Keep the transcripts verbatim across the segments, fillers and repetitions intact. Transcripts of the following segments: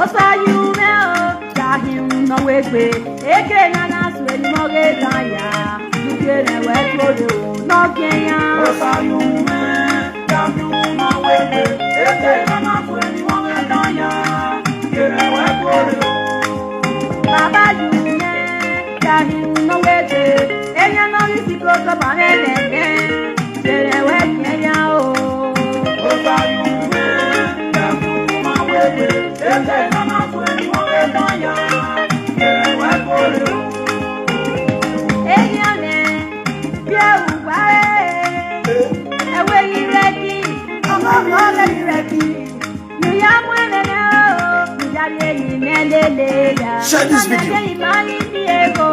Osayume o, yahiu no wegbe. Eke nana sweni moge tanya. Nugere we kode o, no kenya. Osayume, yahiu no wegbe. Eke nana sweni moge tanya. Nugere we kode o. Baba yume, yahiu no wegbe. Enya no risi koko pa me nene. Jere we kenya o. Osayume, yahiu no wegbe. Eke nana sweni moge tanya. Nugere we kode o. Enyame, bia ugwa e. Ewe ireki, ọmọ ọmọ ewe ireki. Nuya mwenene o, nuya ye ni melele ya. Share this video. Nuya ye imani ni ego.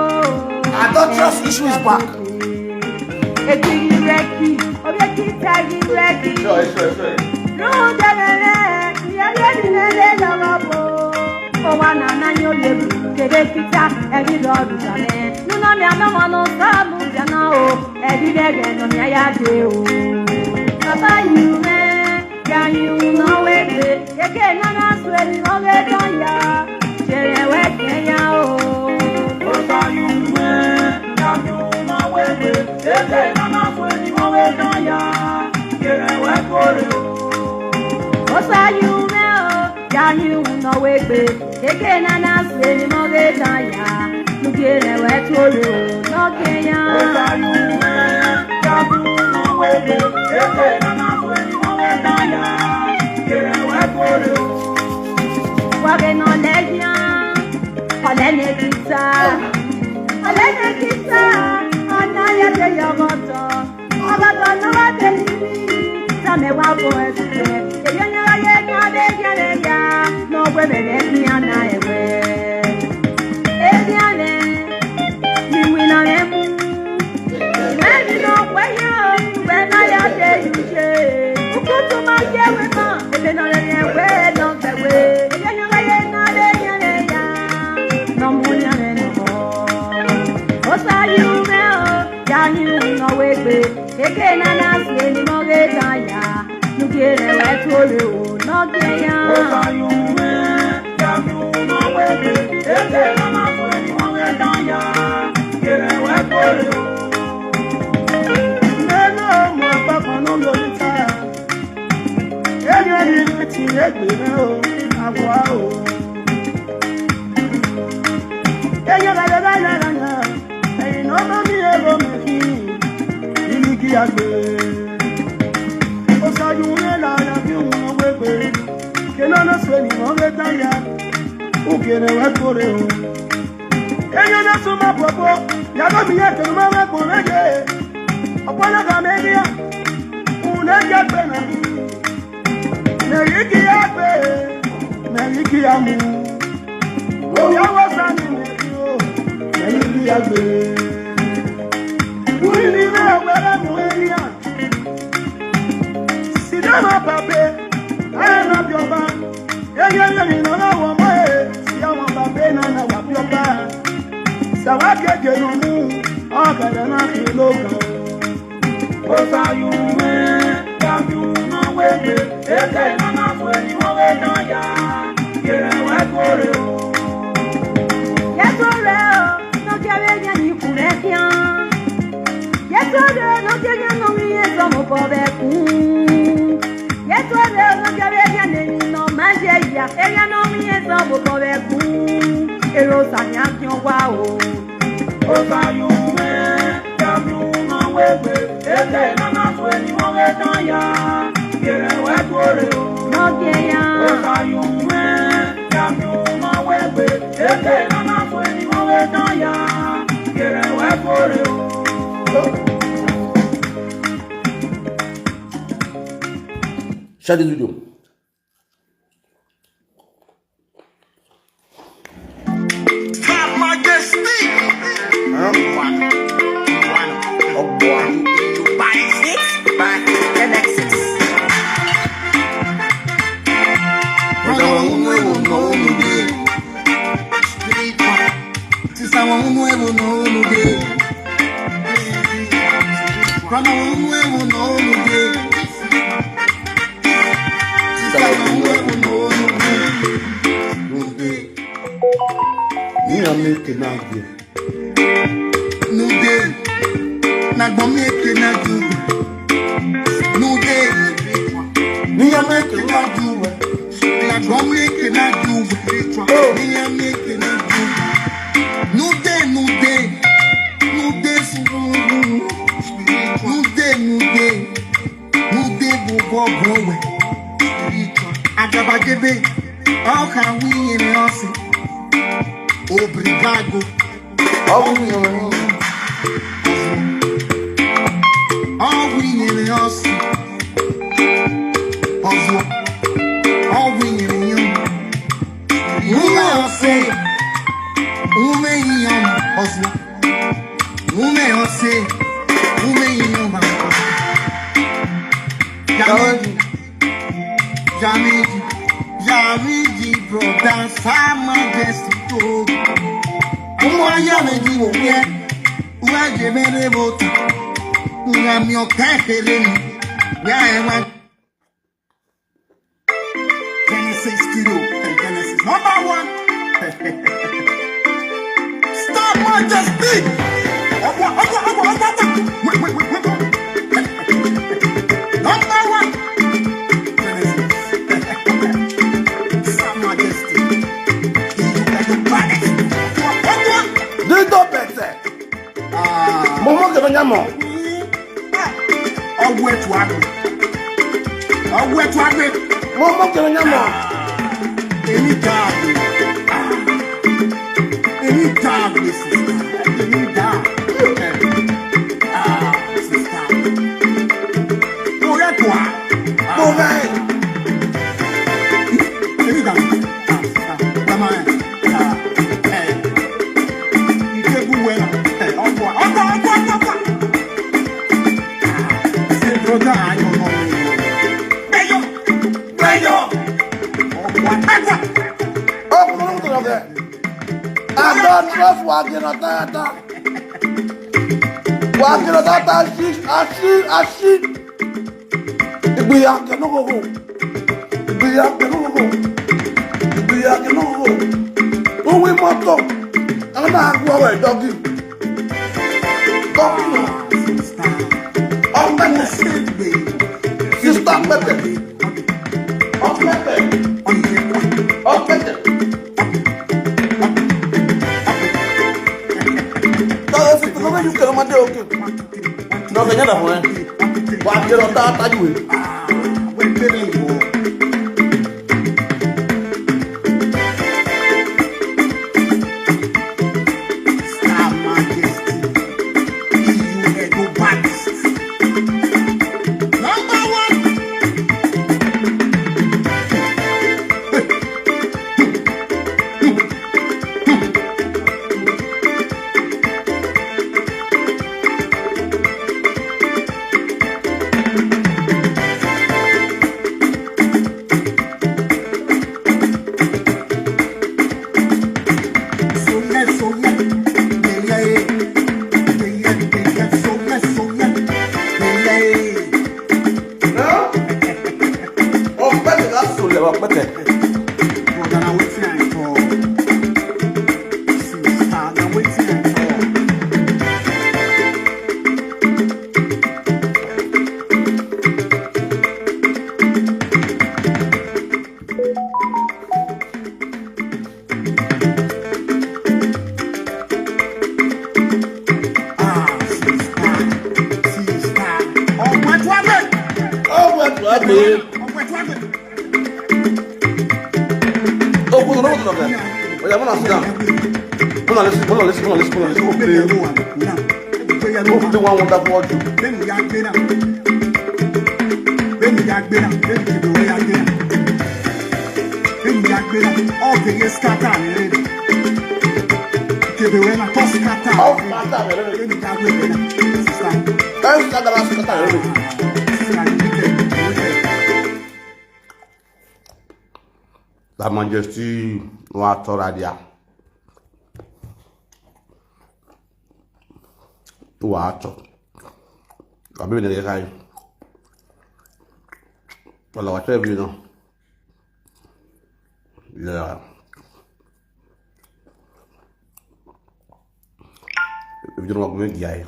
Adulterous issue is back. Egi ireki, obi eki tagi ireki. Sure, sure, sure. Nuya mele, nuya ye ni melele ya wabo. Owa na na nyo lebu, kede kita, egi do du sale. Nuno mi ame wano samu jana o, egi dege no mi aya de o. Baba yume, yahiu no wegbe, eke nana sweni moge tanya. Jere we kenya o. Osayume, yahiu no wegbe, eke nana sweni moge tanya. Nugere we kode o. Osayume o, yahiu no wegbe. Eke nana sweni moge tanya. Nugere we kode o, no kenya. Osayume, yahiu no wegbe. Eke nana sweni moge tanya. Nugere we kode o. Wage no legia. Olene kita. Olene kita. Ana ya de yogoto. Ọgọdọ no wa de ni. Same wa bo e. Eyo nya ye na de ya le ya. No gwe me de ni ana ewe. Ebi ane. Ni wi na le mu. Many no kwe ya. Mgbe na ya de ije. Ukutu ma ye we ma. Ebe no le ye we no be we. Eyo nya ye na de ya le ya. No mu ya le no. Osayume o, yahiu no wegbe. Eke nana sweni moge tanya. Nugere we kode o, no kenya. Osayume, yahiu no wegbe. Eke nana sweni moge tanya. Nugere we kode o. Neno mo papa no lo ta. Enye ni ti egbe o, agwa o. Enye ga le ga le ga le. Eyin no mo mi ego me ki. Iligi agbe. Osayume la ya bi un we gbe. Ke no no sweni moge tanya. Nugere we kode o. Enye na suma popo, ya go mi ya ke ma ma ko meje. Opolo ga me dia. Una ke pe na. Meriki ya pe, meriki ya mu. O ya wa sa ni meriki o. Meriki ya pe. Uri ni me wa mu eria. Sidama pape, ana pioba. Eye le mi no na wa mo e. Sidama pape na na wa pioba. Sawa ke je no mu. Akala na kiloka. Osayume, yahiu no wegbe. Eke nana sweni moge tanya. Nugere we kode o. Ye kode o, no kere nya ni kure kia. Ye kode o, no kere nya no mi ye so mo ko be ku. Ye kode o, no kere nya ne ni no ma je ya. E nya no mi ye so mo ko be ku. Ero sa nya kyo wa o. Osayume, yahiu no wegbe. Eke nana sweni moge tanya. Nugere we kode o. No kenya. Osayume, yahiu no wegbe. Eke nana sweni moge tanya. Nugere we kode o. Share this video. Her Majesty. Huh? One, one, one. Dubai six, Dubai N X six. Brother, one way will know you dey. Sister, one way will know you dey. Brother, one way will know you dey. Kenagwe. Nude. Nagbo me Kenagwe. Nude. Niya me Kenagwe. Nagbo me Kenagwe. Niya me Kenagwe. Nude, nude. Nude su. Nude, nude. Nude bu bobo we. Agabagebe. Ọka wiyere ọsị. Obrigado. Ọgwụ nyere ọsị. Ọgwụ nyere ọsị. Ọzọ. Ọgwụ nyere ya. Ume ọsị. Ume ihe ọzọ. Ume ọsị. Ume ihe ọzọ. Jamidi. Jamidi. Jamidi, brother, Sa Majesty, oh. Ụmụ anya na-eji owu ya. Uwe ji emere m otu. Nga mi ọka ekele m. Ya enwe. Genesis Studio. Genesis number one. Star Majesty. Ọkwa, ọkwa, ọkwa, ọkwa, ọkwa. Wait, wait, wait, wait, wait. Number one. Genesis. Star Majesty. You are the baddest. Ọkwa. Dido Pete. Ah. Momo kebe nyamo. Ọgwụ etu agụ. Ọgwụ etu agụ. Momo kebe nyamo. Eni dog. Ah. Eni dog, sister. Eni dog. Ah, sister. Mo yẹ kua. Mo bẹ. Eni dog. Ah, sister. Mama, eh. Ah, eh. Ikebu wela. Eh, ọkwa, ọkwa, ọkwa, ọkwa, ọkwa. Ah, se brother, ayo, no, no, no. Beyo, beyo. Ọkwa, ọkwa. Oh, no, no, no, no. I don't trust Wagina Tata. Wagina Tata, she, she, she. Igbiya ke no go go. Igbiya ke no go go. Igbiya ke no go go. Uwe moto. Ana agwa we dogi. Dogi no. Ọpẹtẹ. Sister Pẹtẹ. Ọpẹtẹ. Ọpẹtẹ. Tọ́lá sí, tọ́lá yóò kẹ́rọ máa dé òkè. N'oge ya na-ahụ ya, wa kere ọta ata ji wee. Star Majesty, E U Edo Baddest. Number one. Ọpẹtẹ ka sọlẹ ọpẹtẹ. Brother, na wetin I talk. Sister, na wetin I talk. Ah, sister, sister. Ọgwụ etu agụ. Ọgwụ etu agụ. Ọgwụ etu agụ. Okwu nọ n'ọdụ n'ọga. Oya, mụ na sit down. Mụ na lesi, mụ na lesi, mụ na lesi, mụ na lesi. Okwu dị, okwu dị nwa nwụta kwụ ọjụ. Bẹ́ẹ̀ni ya gbéra, bẹ́ẹ̀ni kìdí wọ́n ya gbéra. Bẹ́ẹ̀ni ya gbéra, ọ̀gẹ̀ yẹn scatter rẹ̀. Kìdí wọ́n na tọ́ scatter. Ọ scatter rẹ̀. Bẹ́ẹ̀ni ya gbéra, sister. Ẹ scatter rẹ̀, scatter rẹ̀. Sister, you wicked, you wicked. La Majesty wa tọrọ adịa. Wa atọ. Abịa na-ege ka anyị. Wala wa tọrọ bi nọ. Yeah. Bidoro wa gume gi ai.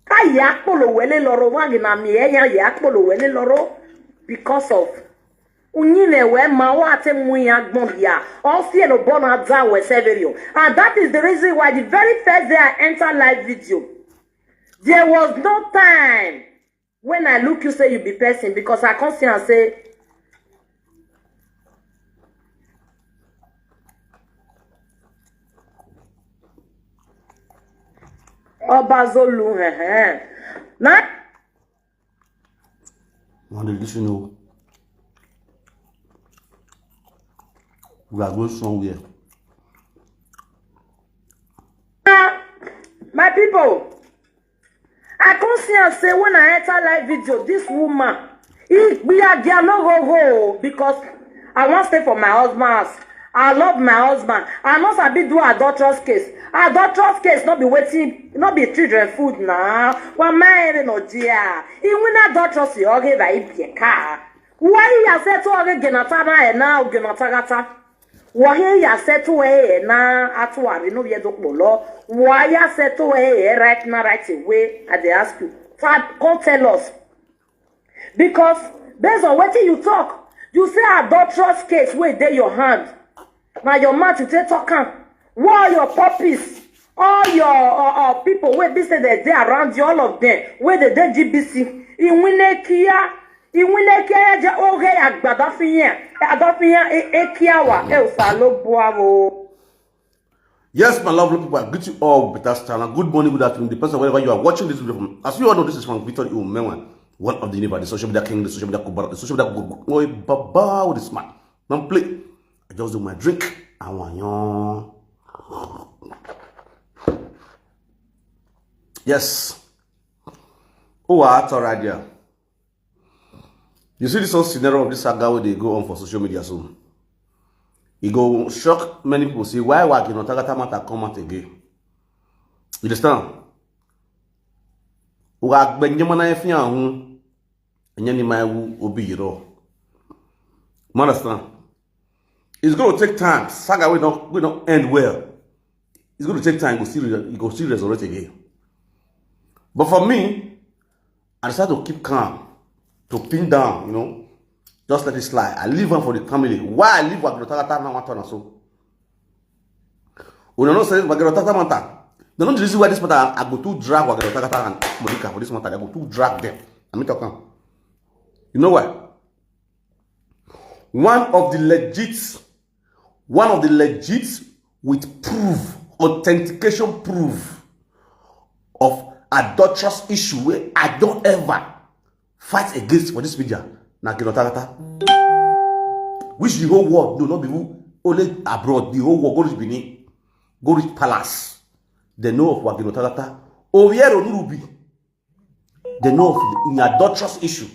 Ka ye akpolo wele loro, wa gi na mi e ya ye akpolo wele loro because of unyi ne we ma wa te mu ya gbon ya. O si e no bona da we severio. And that is the reason why the very first day I enter live video, there was no time when I look you say you be person, because I come see and say, Obazolu, eh, eh. Na One day, this you know, we are going somewhere. My people, I come see and say when I enter live video, this woman, he be a girl no go go because I wan stay for my husband house. I love my husband. I no sabi do adulterous case. Adulterous case no be wetin, no be children food na. Wa ma ere no dia. I win adulterous, you okay by ibi ka. Why ya say to oge genata na e na oge na tagata? Why ya say to e na atuari no ye dokpolo? Why ya say to e right na right away? I dey ask you. Come tell us. Because based on wetin you talk, you say adulterous case wey dey your hand. Na your mouth you take talk am. Where all your puppies, all your uh, uh, people wey be say they dey around you, all of them, wey dey dey G B C, Iwine Kia, Iwine Kia, je oge agbada fi yen, adafi yen, e, e kia wa, e o sa lo bo awo. Yes, my lovely people, I greet you all with that style. And good morning, good afternoon, depends on wherever you are watching this video from. As you all know, this is from Victor Umewan, one of the neighbor, the social media king, the social media kubara, the social media gu-, gu-, gu-, baba with the smart. Don't play. I just do my drink. I want you. Yes. Oh, I thought right there. You see this whole scenario of this saga wey dey go on for social media so. E go shock many people say why Wagi Notagata matter come out again. You understand? Wa gbenye mana efi ahun. Enye ni ma ewu obi yiro. You understand? It's going to take time. Saga will not, will not end well. It's going to take time. It go still, it go still resurrect again. But for me, I decided to keep calm, to pin down, you know, just let it slide. I leave one for the family. Why I leave Wagi Notagata now? One turn so. Una know say Wagi Notagata matter. They know the reason why this matter I go to drag Wagi Notagata and Monica for this matter. I go to drag them. I mean, talk am. You know why? One of the legit, one of the legit with proof, authentication proof of adulterous issue wey I don't ever fight against for this media na Wagi Notagata. Which the whole world know, not be who, only abroad, the whole world, go reach Benin, go reach palace. They know of Wagi Notagata. Oviero Nurubi. They know of the adulterous issue.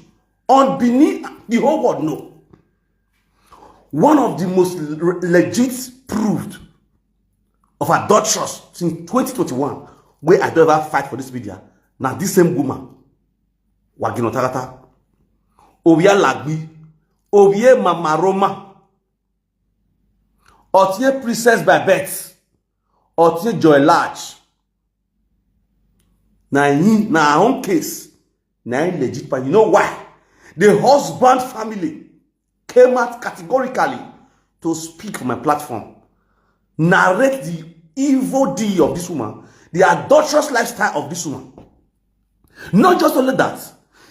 On Benin, the whole world know. One of the most re-, legit proved of adulterous since twenty twenty-one, where I don't ever fight for this media. Now this same woman, Wagi Notagata, Ovia Lagbi, Ovie Mama Roma, Otie Princess by Birth, Otie Joy Large. Now in, now her own case, now in legit, but you know why? The husband family came out categorically to speak for my platform, narrate the evil deed of this woman, the adulterous lifestyle of this woman. Not just only that,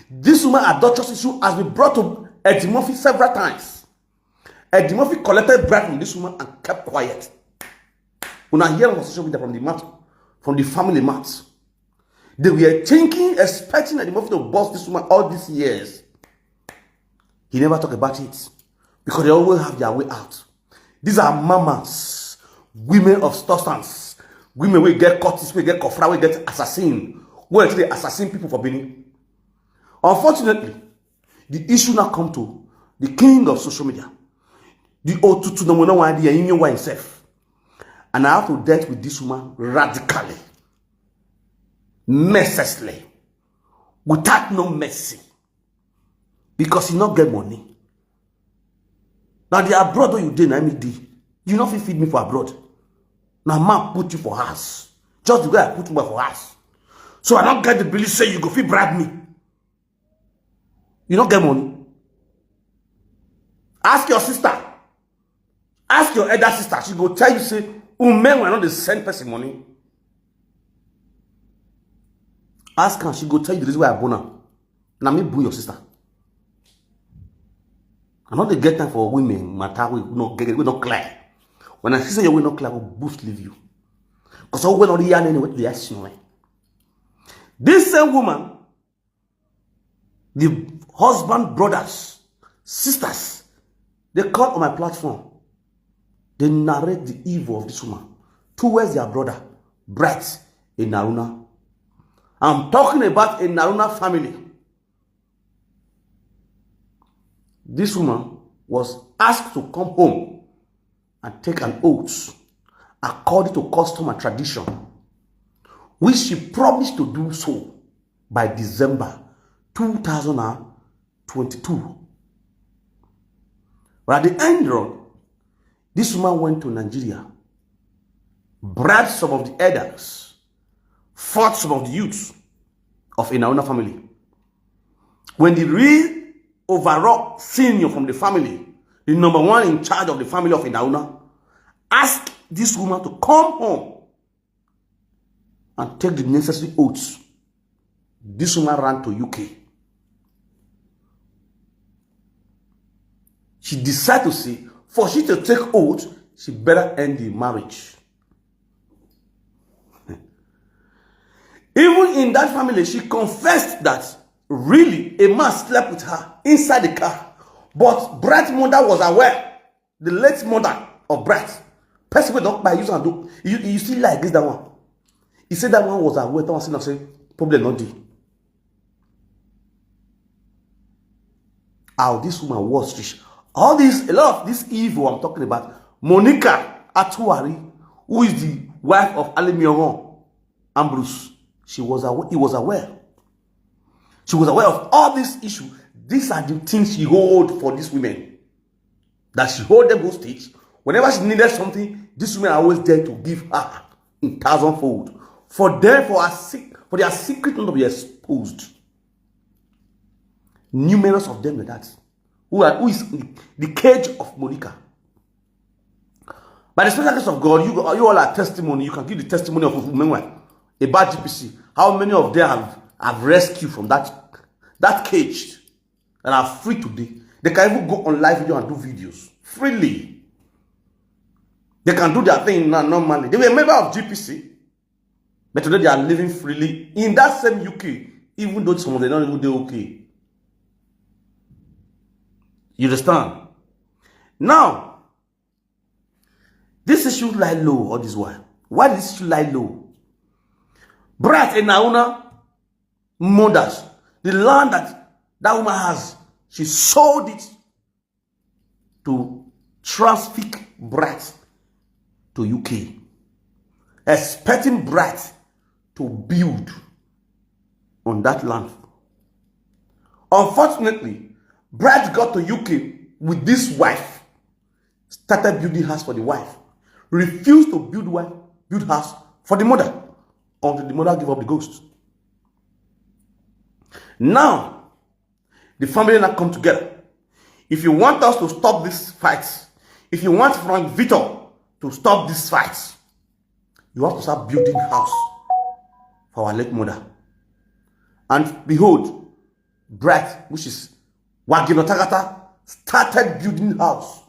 this woman adulterous issue has been brought to Eddie Murphy several times. Eddie Murphy collected bribe from this woman and kept quiet. Una hear on social media from the mouth, from the family mouth. They were thinking, expecting Eddie Murphy to boss this woman all these years. He never talk about it because they always have their way out. These are mamas, women of substance, women wey get cultists, wey get cofra, wey get assassin, wey dey assassin people for Benin. Unfortunately, the issue now come to the king of social media, the Otutu no no one the Enyo himself. And I have to deal with this woman radically, mercilessly, without no mercy, because he not get money. Now the abroad where you dey, na me dey. You not fit feed me for abroad. Now man put you for house. Just the way I put you for house. So I don't get the belief say you go fit bribe me. You not get money. Ask your sister. Ask your elder sister. She go tell you say, Umen, we not the send person money. Ask her, she go tell you the reason why I born her. Now me boo your sister. I know they get time for women matter we not get we not clear. When I see say your way not clear, I go boost leave you. Because I will not hear anyway to the action. This same woman, the husband, brothers, sisters, they call on my platform. They narrate the evil of this woman towards their brother, Bright Enaruna. I'm talking about Enaruna family. This woman was asked to come home and take an oath according to custom and tradition, which she promised to do so by December two thousand twenty-two. But at the end run, this woman went to Nigeria, bribed some of the elders, fought some of the youths of Enauna family. When the real overall senior from the family, the number one in charge of the family of Enauna, asked this woman to come home and take the necessary oaths. This woman ran to U K. She decided to say, for she to take oath, she better end the marriage. Even in that family, she confessed that really a man slept with her inside the car. But Bright's mother was aware. The late mother of Bright, person wey don kpai use am do, you, you see like this, that one. He said that one was aware, that one say, say problem no dey. How this woman was rich. All this, a lot of this evil I'm talking about. Monica Atuwari, who is the wife of Alimioron Ambrose, she was aware, he was aware. She was aware of all this issue. These are the things she hold for these women. That she hold them hostage. Whenever she needed something, these women are always there to give her in thousand fold. For them, for her sec- for their secret not to be exposed. Numerous of them like that. Who are who is in the cage of Monica. By the special grace of God, you, you all are testimony. You can give the testimony of meanwhile about G P C. How many of them have, have rescued from that that cage and are free today? They can even go on live video and do videos freely. They can do their thing now normally. They were a member of G P C, but today they are living freely in that same U K, even though some of them don't even do okay. You understand? Now, this issue lie low all this while. Why did this issue lie low? Bright Enauna mothers, the land that that woman has, she sold it to traffic Bright to U K, expecting Bright to build on that land. Unfortunately, Bright got to U K with this wife, started building house for the wife, refused to build wife, build house for the mother until the mother gave up the ghost. Now, the family now come together. If you want us to stop this fight, if you want Frank Victor to stop this fight, you have to start building house for our late mother. And behold, Bright, which is Wagino Takata, started building house.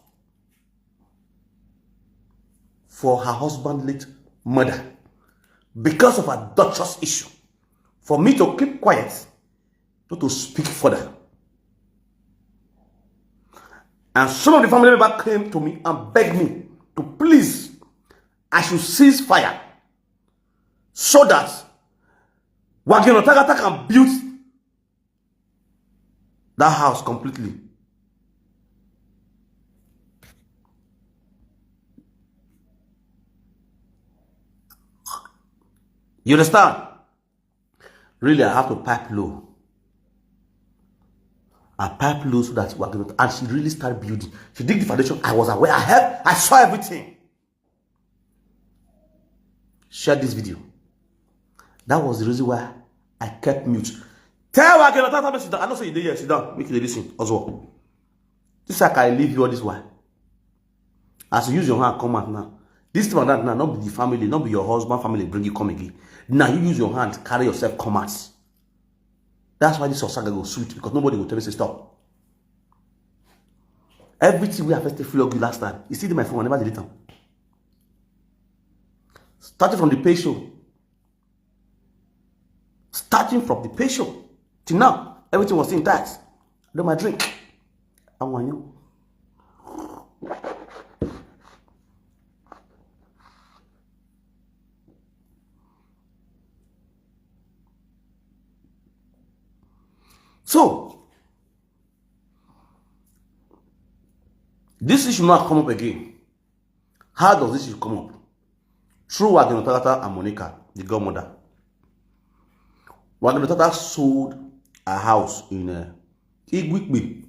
for her husband late mother because of adulterous issue. For me to keep quiet, not to speak further. And some of the family members came to me and begged me to please, I should cease fire so that Wagino Tagata can build that house completely. You understand? Really, I have to pipe low. I pipe low so that Wagino, and she really started building. She dig the foundation. I was aware. I have, I saw everything. Share this video. That was the reason why I kept mute. Tell Wagino Tagata, sit down. I know say you dey here. Sit down. Make you listen as well. This is like I leave you all this while. As you use your hand, come out now. This thing like that now, not be the family, not be your husband family bring you come again. Now you use your hand, carry yourself, come out. That's why this saga go sweet, because nobody will tell me say stop. Everything we affected flog you last time. You see my phone, I never delete them. Starting from the pay show. Starting from the pay show till now, everything was intact. I do my drink. I want you. So, this issue now come up again. How does this issue come up? Through Wagino Tagata and Monica, the godmother. Wagino Tagata sold a house in uh, Igwikbi.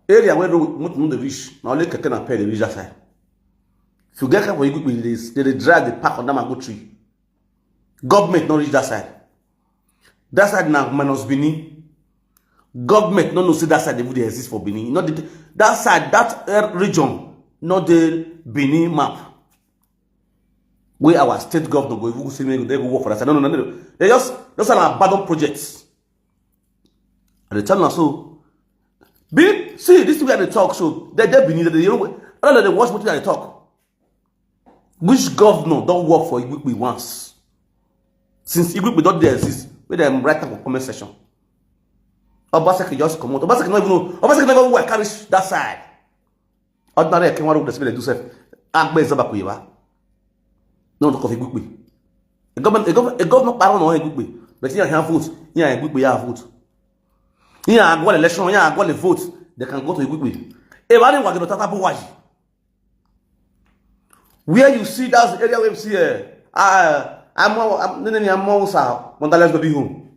Area where road motor no dey reach, na only keke na pay dey reach that side. If you get car for Igwikbi, they dey, they dey drive the park under mango tree. Government no reach that side. That side na minus Benin. Government no know say that side even dey exist for Benin. Not the, that side, that uh, region, not the Benin map. Where our state governor go even say make they go work for that side. No, no, no, no. They just, those are abandoned projects. And they tell us so. Be, see, this thing wey I dey talk so, they dey Benin, they dey, you know, all of them watch wetin I dey talk. Which governor don work for Igwikbi once? Since Igwikbi don dey exist, make dem write am for comment section. Obaseki just comot. Obaseki no even know. Obaseki no even know who I carry that side. Ordinary Ekenwa road dey do sef. Agbe Zaba Kuyeba. No talk of Igwikbi. A government, a government, a government power no Igwikbi. But here I have vote. Here Igwikbi I have vote. Here I go election. Here I go vote. They can go to Igwikbi. If I didn't work, Tata Buwaji. Where you see that's the area where you see uh, uh, I'm I'm I'm Motherless Baby Home.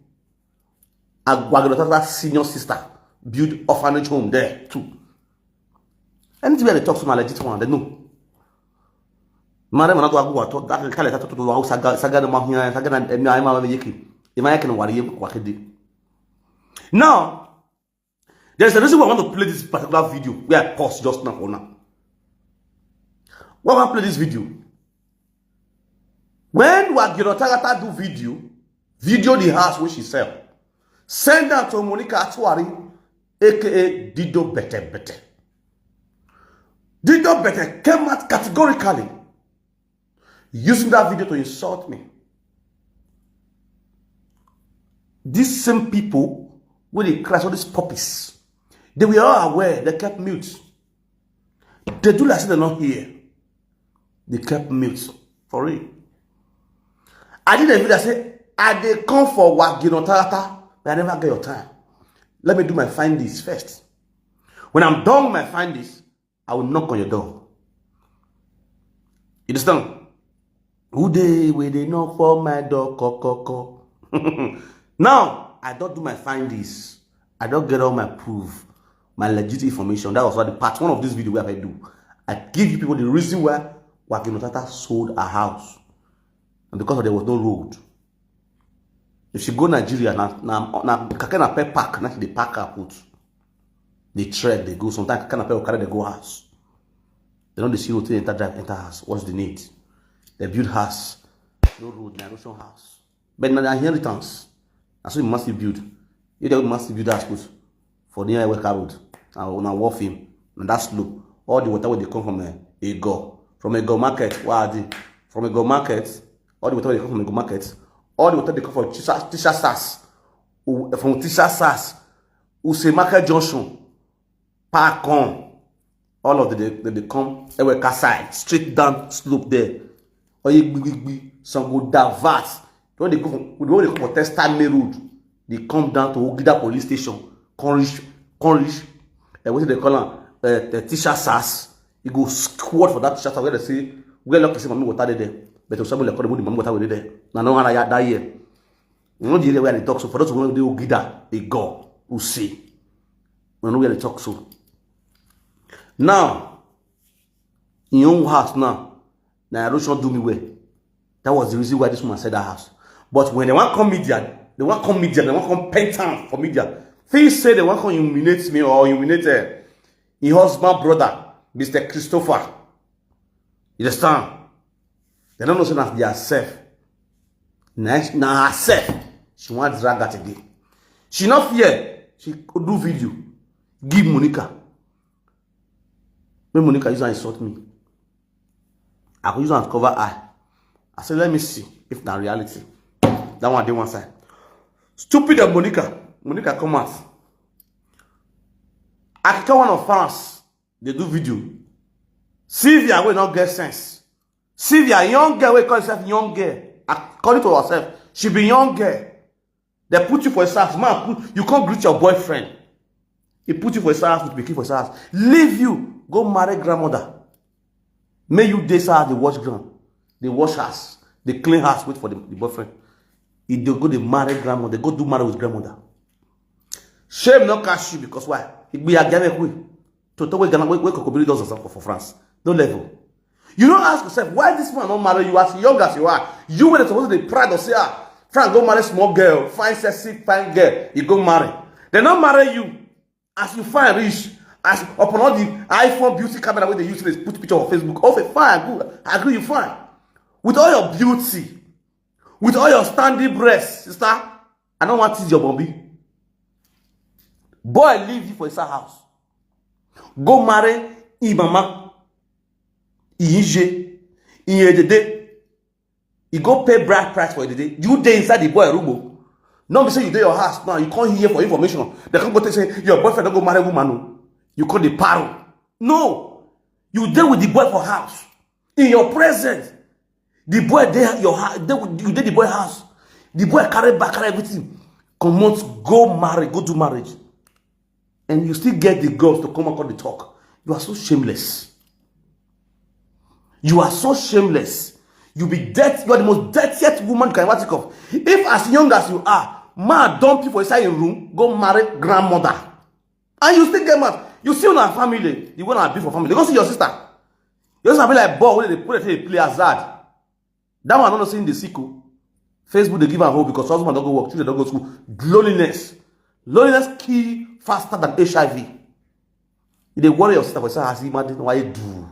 Agwagilotata senior sister build orphanage home there too. Anything where they talk to my legit one, they know. Mare mana to agu ato that kale ta to to wa saga saga na mahia saga na emi ai ma me yeki. Ima yeki no wari yeki kwa kede. Now, there's a reason why I want to play this particular video where I pause just now for now. Why I want to play this video? When Wagiro Tagata do video, video the house which she sell, send that to Monica Atuari, aka Dido Bete Bete. Dido Bete came out categorically using that video to insult me. These same people, when they crash all these puppies, they were all aware, they kept mute. They do like say they not here. They kept mute. For real. I didn't feel that say, I dey come for Wagino Tagata, but I never get your time. Let me do my findings first. When I'm done with my findings, I will knock on your door. You understand? Who dey where they knock for my door, ko, ko, ko. Now, I don't do my findings. I don't get all my proof, my legit information. That was why the part one of this video where I do. I give you people the reason why Wagino Tata sold a house. And because there was no road. If she go Nigeria, na na na keke na pay park, na she dey park her put. They trek, they go. Sometimes keke na pay will carry they go house. They don't see road, they enter drive, enter house. What's the need? They build house, no road, na erosion house. But na the inheritance. That's what you must build. You dey must build house put for near Weka Road. Now na wharf him, na that slope. All the water wey dey come from uh, Ego, from Ego market, where I dey, from Ego market, all the water wey dey come from Ego market, all the water dey come from Tisha, Tisha Sars, from Tisha Sars, Use Market Junction, Park on, all of them dey dey come Eweka side, straight down slope there. Oye gbigbigbi, some go divert. When they go from when they go for Textile Main Road, they come down to Ogida Police Station, come reach, come reach. Uh, what do they call am? Uh, the Tisha Sars. You go squat for that Tisha Sars where they say where lucky say mommy water dey there. But to somebody like the mommy water wey dey there. Na no one that year. You know the area where they talk. So for those who dey Ogida, they go, who see. We know where they talk so. Now, in your own house now, na erosion do me well. That was the reason why this woman said that house. But when they want come media, they want come media, they want come paint town for media. Things say they want come humiliate me or humiliate uh, his husband brother, Mister Christopher. You understand? They don't know say na their self. Na na herself. She want drag that again. She not fear. She go do video. Give Monica. Make Monica use and insult me. I go use and cover eye. I say, let me see if na reality. That one dey one side. Stupid of Monica. Monica come out. I can one of France. They do video. Sylvia wey no get sense. Sylvia, young girl wey call herself young girl. According to herself, she be young girl. They put you for a house, man. Put, you can't greet your boyfriend. He put you for a house with pikin for a house. Leave you, go marry grandmother. May you dey house dey watch ground, dey watch house, dey clean house, wait for the, the boyfriend. He dey go dey marry grandmother, go do marry with grandmother. Shame not catch you because why? He be a girl wey to talk wey Ghana wey wey Kokobiri does for, for France. No level. You don't ask yourself why this man not marry you as young as you are. You were supposed to be proud of say ah, Frank go marry small girl, fine sexy fine girl. He go marry. They not marry you as you fine rich as upon all the iPhone beauty camera wey they use to put picture on Facebook. Okay, fine, good. I agree you fine with all your beauty, with all your standing breasts, sister. I don't want to tease your bumbi. Boy leave you for inside house. Go marry him mama. Ije. Ije dede. You go pay bride price for the day. You dey inside the boy room. Oh. No be say you dey your house now. You can't hear for information. They can't go to say your boyfriend don't go marry woman. No. You call the paro. No. You dey with the boy for house. In your presence. The boy dey your house. Dey with- You dey the boy house. The boy carry back, carry everything. Comot, go marry, go do marriage. And you still get the girls to come and come dey talk. You are so shameless. You are so shameless. You be dead. You are the most dirtiest woman you can ever think of. If as young as you are, man dump you for inside your room, go marry grandmother. And you still get mad. You see una family, the one I be for family. Go see your sister. Your sister be like ball wey dey put dey play hazard. That one I no know say in the sick o. Facebook dey give am hope because husband don go work, children don go school. Loneliness. Loneliness kill faster than H I V. You dey worry your sister for say as imagine why you do.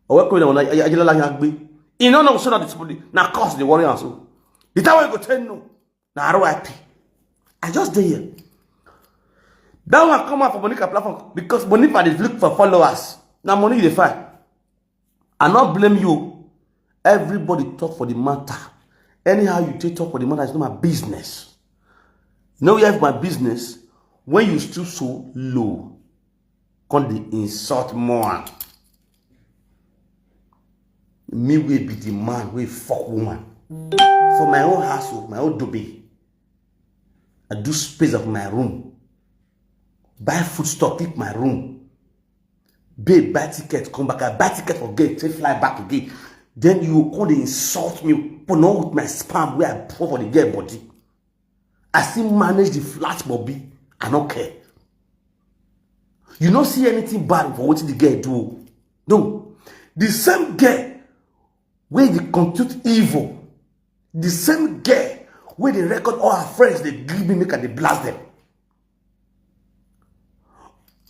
Or welcome na ajilala yan gbe. You no know so na the na cause dey worry am so. The time wey you go tell no na R I P. I just dey here. That one come out for Monica platform because Monica dey look for followers. Na money you dey find. I no blame you. Everybody talk for the matter. Anyhow you take talk for the matter, it's not my business. No, you have my business when you still so low. Come dey insult more. Me will be the man will fuck woman. For my own household, my own dobe. I do space of my room. Buy food stock, keep my room. Babe, buy ticket, come back. I buy ticket for gate, take fly back again. Then you come dey insult me, but not with my spam where I pour for the girl body. I still manage the flat bobby. I don't care. You no see anything bad for what the girl do. No. The same girl where they compute evil. The same girl where they record all her friends, they give me make and they blast them.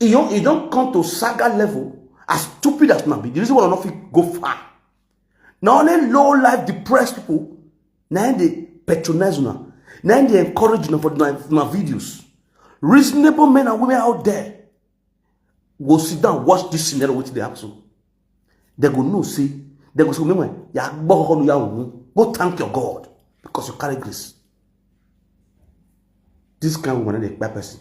You don't, you don't come to saga level as stupid as might be. The reason why I don't fit go far. Now only low life depressed people, now they patronize una, now they encourage una for my, my videos. Reasonable men and women out there, go sit down, watch this scenario, wetin dey happen so. They go know say, they go say, "Meanwhile, ya gbọ́ kọ́kọ́ nu ya wù ú. Go thank your God because you carry grace." This kind of woman dey kpai person.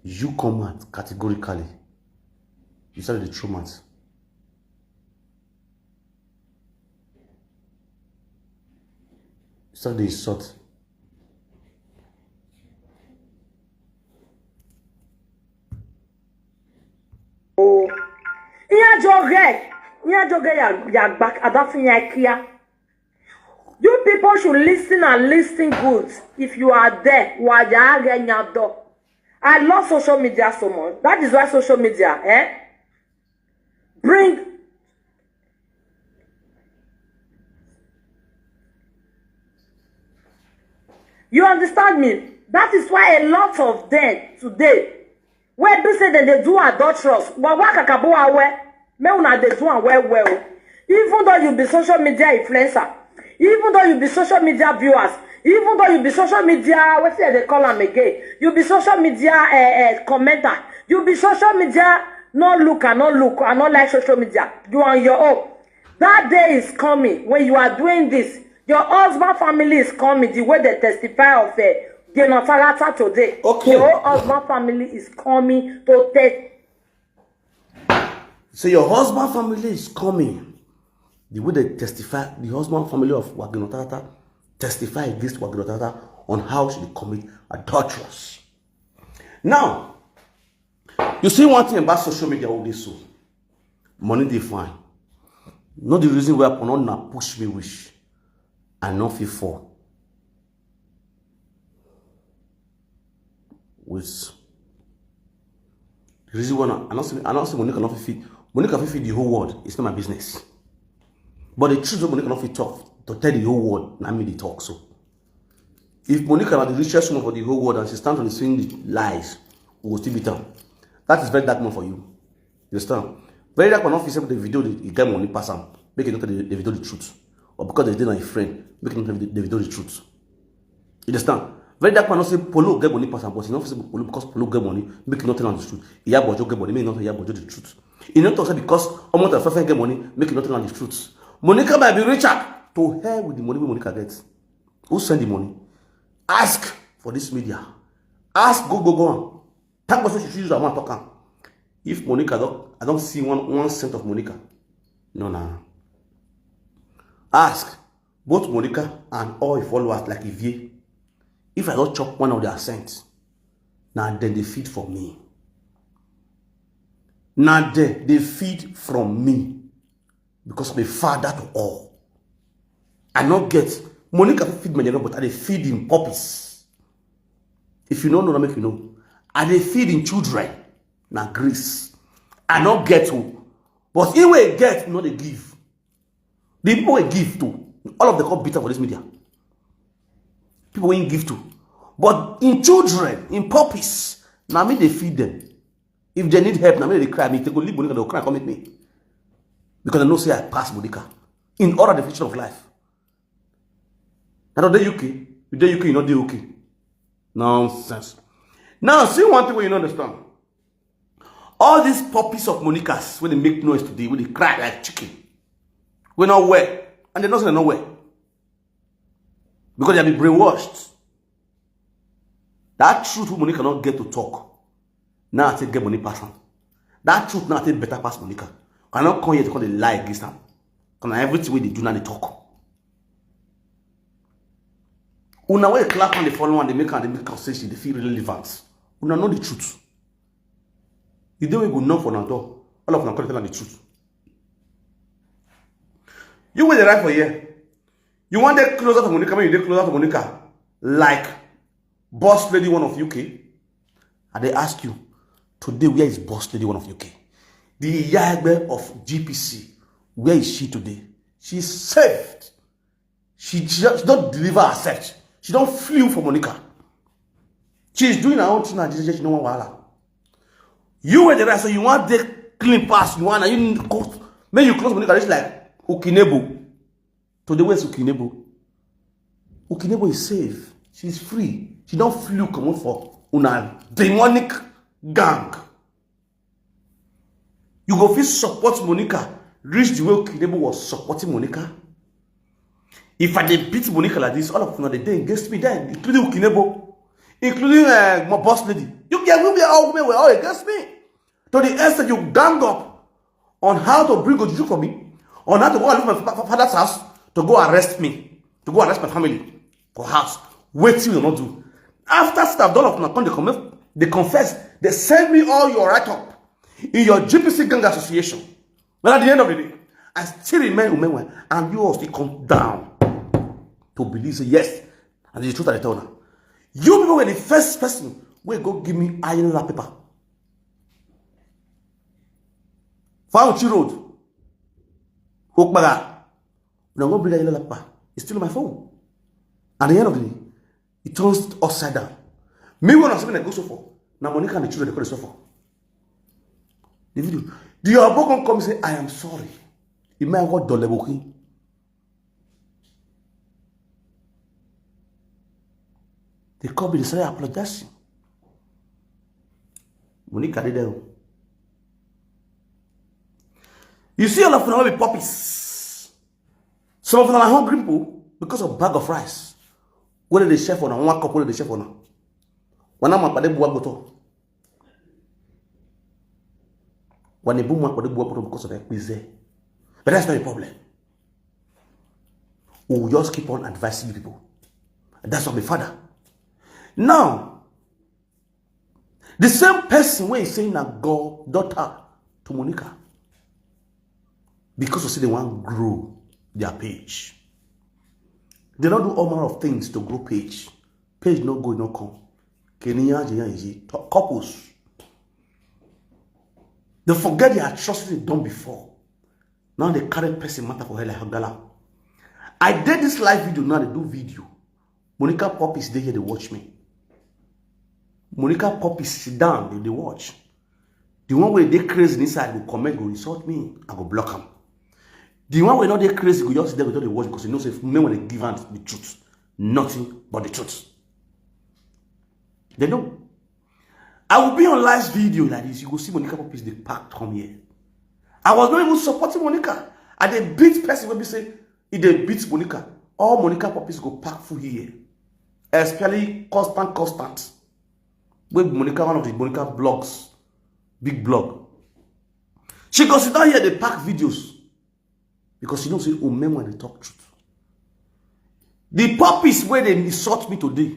You come out categorically. You started the true mouth. You started the insult. Ihe ajọ ghe, ihe ajọ ghe ya ya gba adafu ya kia. You people should listen and listen good. If you are there, wa ya ghe nya do. I love social media so much. That is why social media, eh, bring. You understand me? That is why a lot of them today, wey be say dem dey do adulterous, wa wa kakabu awe, make una dey do am well well. Even though you be social media influencer, even though you be social media viewers, even though you be social media, wetin dem dey call am again, you be social media uh, uh, commenter, you be social media no look, I no look, I no like social media. You on your own. That day is coming when you are doing this. Your husband family is coming the way they testify of uh, Genotarata today. Okay. Your husband family is coming to test. So your husband family is coming. The way they testify, the husband family of Wa Genotarata testify against Wa Genotarata on how she commit adulterous. Now, you see one thing about social media all this so. Money dey fine. Not the reason why I not push me wish. I not feel for. With the reason why I not say I not say Monica not fit. Monica fit feed the whole world. It's not my business. But the truth of Monica not fit talk to tell the whole world. Now me the talk so. If Monica are the richest woman for the whole world and she stands on the same lies, we will still be down. That is very dark man for you. You understand? Very dark man not fit say the video the guy money pass am. Make it not the, the video the truth. Or because they did not a friend, make it not the, the video the truth. You understand? Very dark man not say Polo get money pass am, but he not say Polo because Polo get money, make it not tell the truth. Iyabo Ojo get money, make it not tell Iyabo Ojo the truth. He not talk say because Omo Tafefe get money, make it not tell the truth. Monica might be richer. To hell with the money wey Monica get. Who send the money? Ask for this media. Ask go go go on. Thank God say she use her mouth talk am. If Monica don I don see one one cent of Monica. No na. Ask both Monica and all her followers like Ivie. If I don chop one of their cents, na dem dey feed for me. Na dem dey feed from me. Because I'm a father to all. I not get Monica fit feed me, but I dey feed him puppies. If you don't know, make you know. I dey feed him children. Na grace. I not get to. But he will get, you know they give. The people will give to. All of them come bitter for this media. People will give to. But in children, in puppies, now me they feed them. If they need help, now me they cry. Me they go leave Monica, they'll cry, come meet me. Because I know say I pass Monica. In all the vision of life. Now the U K, you the U K, you not the U K. Nonsense. Now see one thing wey you no understand. All these puppies of Monica's wey dey make noise today, wey dey cry like chicken, wey no well, and they no say they no well because they have been brainwashed. That truth wey Monica no get to talk, now I take get money pass am. That truth now I take better pass Monica. I no come here to come dey lie against am. Na everything wey dey do now dey talk. Una wey clap and dey follow and dey make am dey make conversation dey feel relevant. Una know the truth. The day wey go knock for una door, all of una come tell am the truth. You wey dey write for here, you wan dey closer to Monica, make you dey closer to Monica like boss lady one of U K. I dey ask you today, where is boss lady one of U K? The Iya Egbe of G P C, where is she today? She saved. She, she, she don't deliver herself. She don't flew for Monica. She is doing her own thing and she no want wahala. You were the right, so you want the clean pass. You want you close. Make you close Monica. It's like Ukinebo. Today where's Ukinebo? Ukinebo is safe. She's free. She don't flew comot for Una demonic gang. You go fit support Monica reach the way Okinebo was supporting Monica? If I dey beat Monica like this, all of una dey dey against me, then including Okinebo, including uh, my boss lady. You get women, all women were all against me. To the extent you gang up on how to bring Ojuju for me, on how to go and leave my fa- fa- father's house to go arrest me, to go arrest my family for house. Wetin you not do? After staff don of una come dey come, dey confess, dey send me all your write up in your G P C gang association. But at the end of the day, I still remain Umenwe, and you all still come down to believe say yes, and the truth I dey tell una. You people were the first person wey go give me Ayinla paper. Fauci Road, Okpara, una go bring Ayinla paper. It's still on my phone. At the end of the day, it turns upside down. Me when I'm something I go so for. Now Monica and the children they go so for. The video. The Obo come come say, "I am sorry." It may go doleboki. They come be the sorry apologizing. Monica did them. You see all of them be puppies. Some of them are hungry people because of bag of rice. What did they share for now? One cup, what did they share for now? When I'm a buwa goto. When they boom up, they boom up because of that. But that's not a problem. We will just keep on advising you people. That's what my father. Now, the same person wey say na God daughter to Monica, because of say they wan grow their page. They don do all manner of things to grow page. Page no go, no come. Kenya, Kenya, Kenya, couples. They forget the atrocity done before. Now they carry person matter for her like Hagala. I did this live video, now they do video. Monica Puppies, they here, they watch me. Monica Puppies sit down, they, they watch. The one way they crazy inside go comment, go insult me, I go block them. The one way not they crazy, go just they go just dey watch because you know say men when they give out the truth, nothing but the truth. They know. I will be on live video like this. You go see Monica Puppies, they packed come here. I was not even supporting Monica. I dey beat person when we say if they beat Monica, all Monica Puppies go pack full here. Especially Constant Constant. With Monica, one of the Monica blogs, big blog. She go sit down here, they pack videos. Because you know, say, oh, men when they talk truth. The puppies where they insult me today,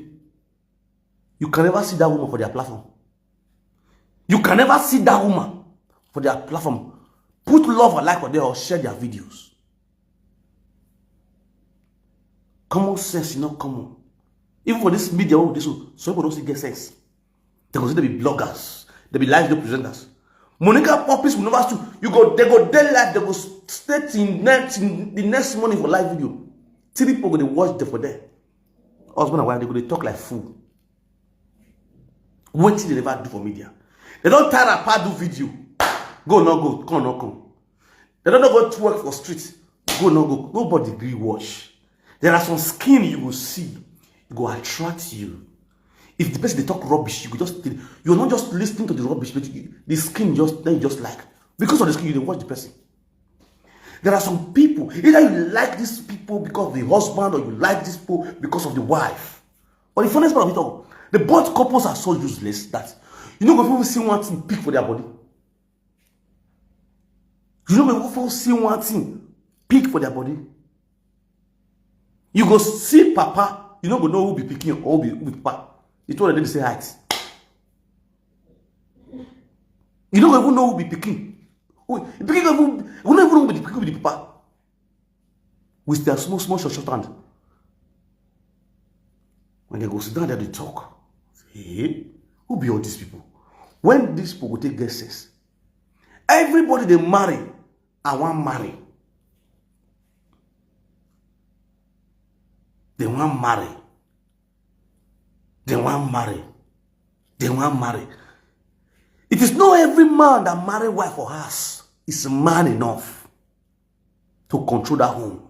you can never see that woman for their platform. You can never see that woman for their platform. Put love or like or there or share their videos. Common sense is not common. Even for this media, wey we dey so, some people don't see get sense. They go say they be bloggers, they be live video presenters. Monica Puppies will never sue. You go, they go dead life, they go stay till next, till the next morning for live video. Three people go dey watch them for there. Husband and wife, they go dey talk like fool. Wetin they never do for media. They don't tire apart do video. Go no go, come no come. They don't go to work for street. Go no go. Nobody gree watch. There are some skin you will see, it go attract you. If the person they talk rubbish, you go just you are not just listening to the rubbish, but you, the skin just then you just like because of the skin you dey watch the person. There are some people either you like these people because of the husband or you like these people because of the wife. But the funniest part of it all, the both couples are so useless that you no go even see one thing pick for their body. You no go even see one thing pick for their body. You go see papa, you no go know who be pikin or who be, who be papa. The two of them dey the same height. You no go even know who be pikin. Who, pikin go even, we no even know who be the pikin, who be the papa. With their small, small, short, short hand. When they go sit down there, they talk. Hey, who be all these people? When these people go take get sense? Everybody they marry, I want marry. They want marry. They want marry. They want marry. It is not every man that marry wife for house is man enough to control that home.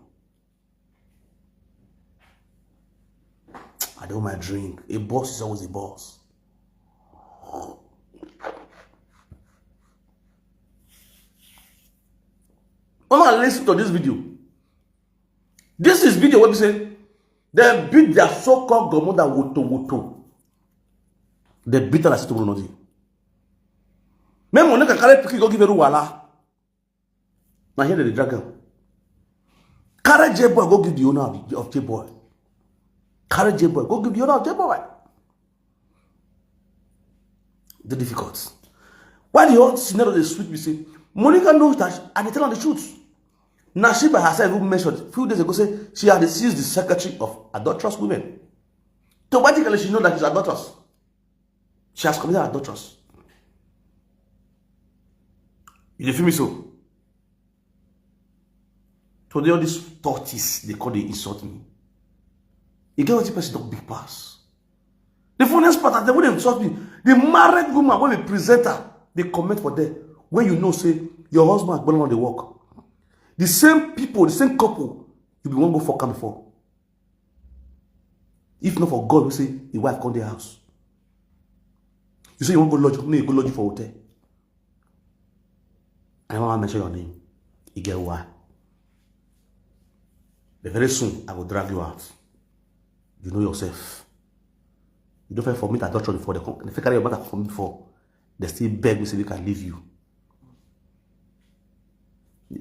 I don't my drink. A boss is always a boss. Una listen to this video. This is video wey be say dem beat their so-called godmother woto woto. Dem beat her like say tomorrow no dey. Make Monica carry pikin go give Eruwala. Na here dem dey drag am. Carry J boy go give the owner of, of J boy. Carry J boy go give the owner of J boy. Dey difficult. Why the whole scenario dey sweet me say Monica knows that I dey tell her the truth. Now she by herself even mentioned a few days ago say she had seized the secretary of adulterous women. Automatically she know that she's adulterous. She has committed adulterous. You dey feel me so? Today all these tortoise dey come dey insult me. E get wetin person don big pass. The funniest part, as dem wey dey insult me, the married woman wey be presenter dey comment for there, when you know say your husband gbolo no dey work. The same people, the same couple, you be wan go fuck am before. If not for God, we say the wife come the house. You say you wan go lodge, make you go lodge for hotel. I never wan mention your name. You get why? But very soon, I go drag you out. You know yourself. You don't fight for me that doctrine before. They, come, they fit carry your matter for me before. They still beg me say make I leave you.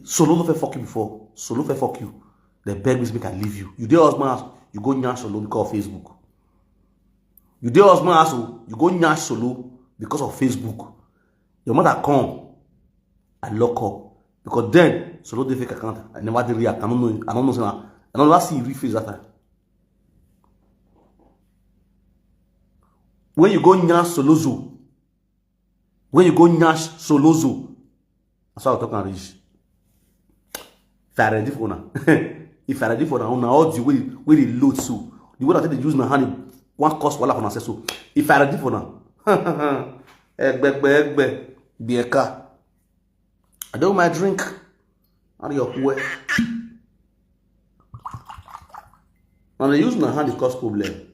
Solo no fit fuck you before. Solo fit fuck you. They beg me say make I leave you. You dey husband house, you go nyash Solo because of Facebook. You dey husband house, oh, you go nyash Solo because of Facebook. Your mother come, I lock up. Because then, Solo dey fake account. I never dey react. I don't know. I don't know. Say na, I don't never see you real face that time. When you go nyash Solozo, when you go nyash Solozo, that's how I talk and reach. If I ready for now, if I ready for now, now all the way, way they load so, the way that they use my hand, one cost wala for myself. So if I ready for now, egbe, egbe, egbe, bieka. I don't my drink. How do you wear? And they use my hand, it cause problem.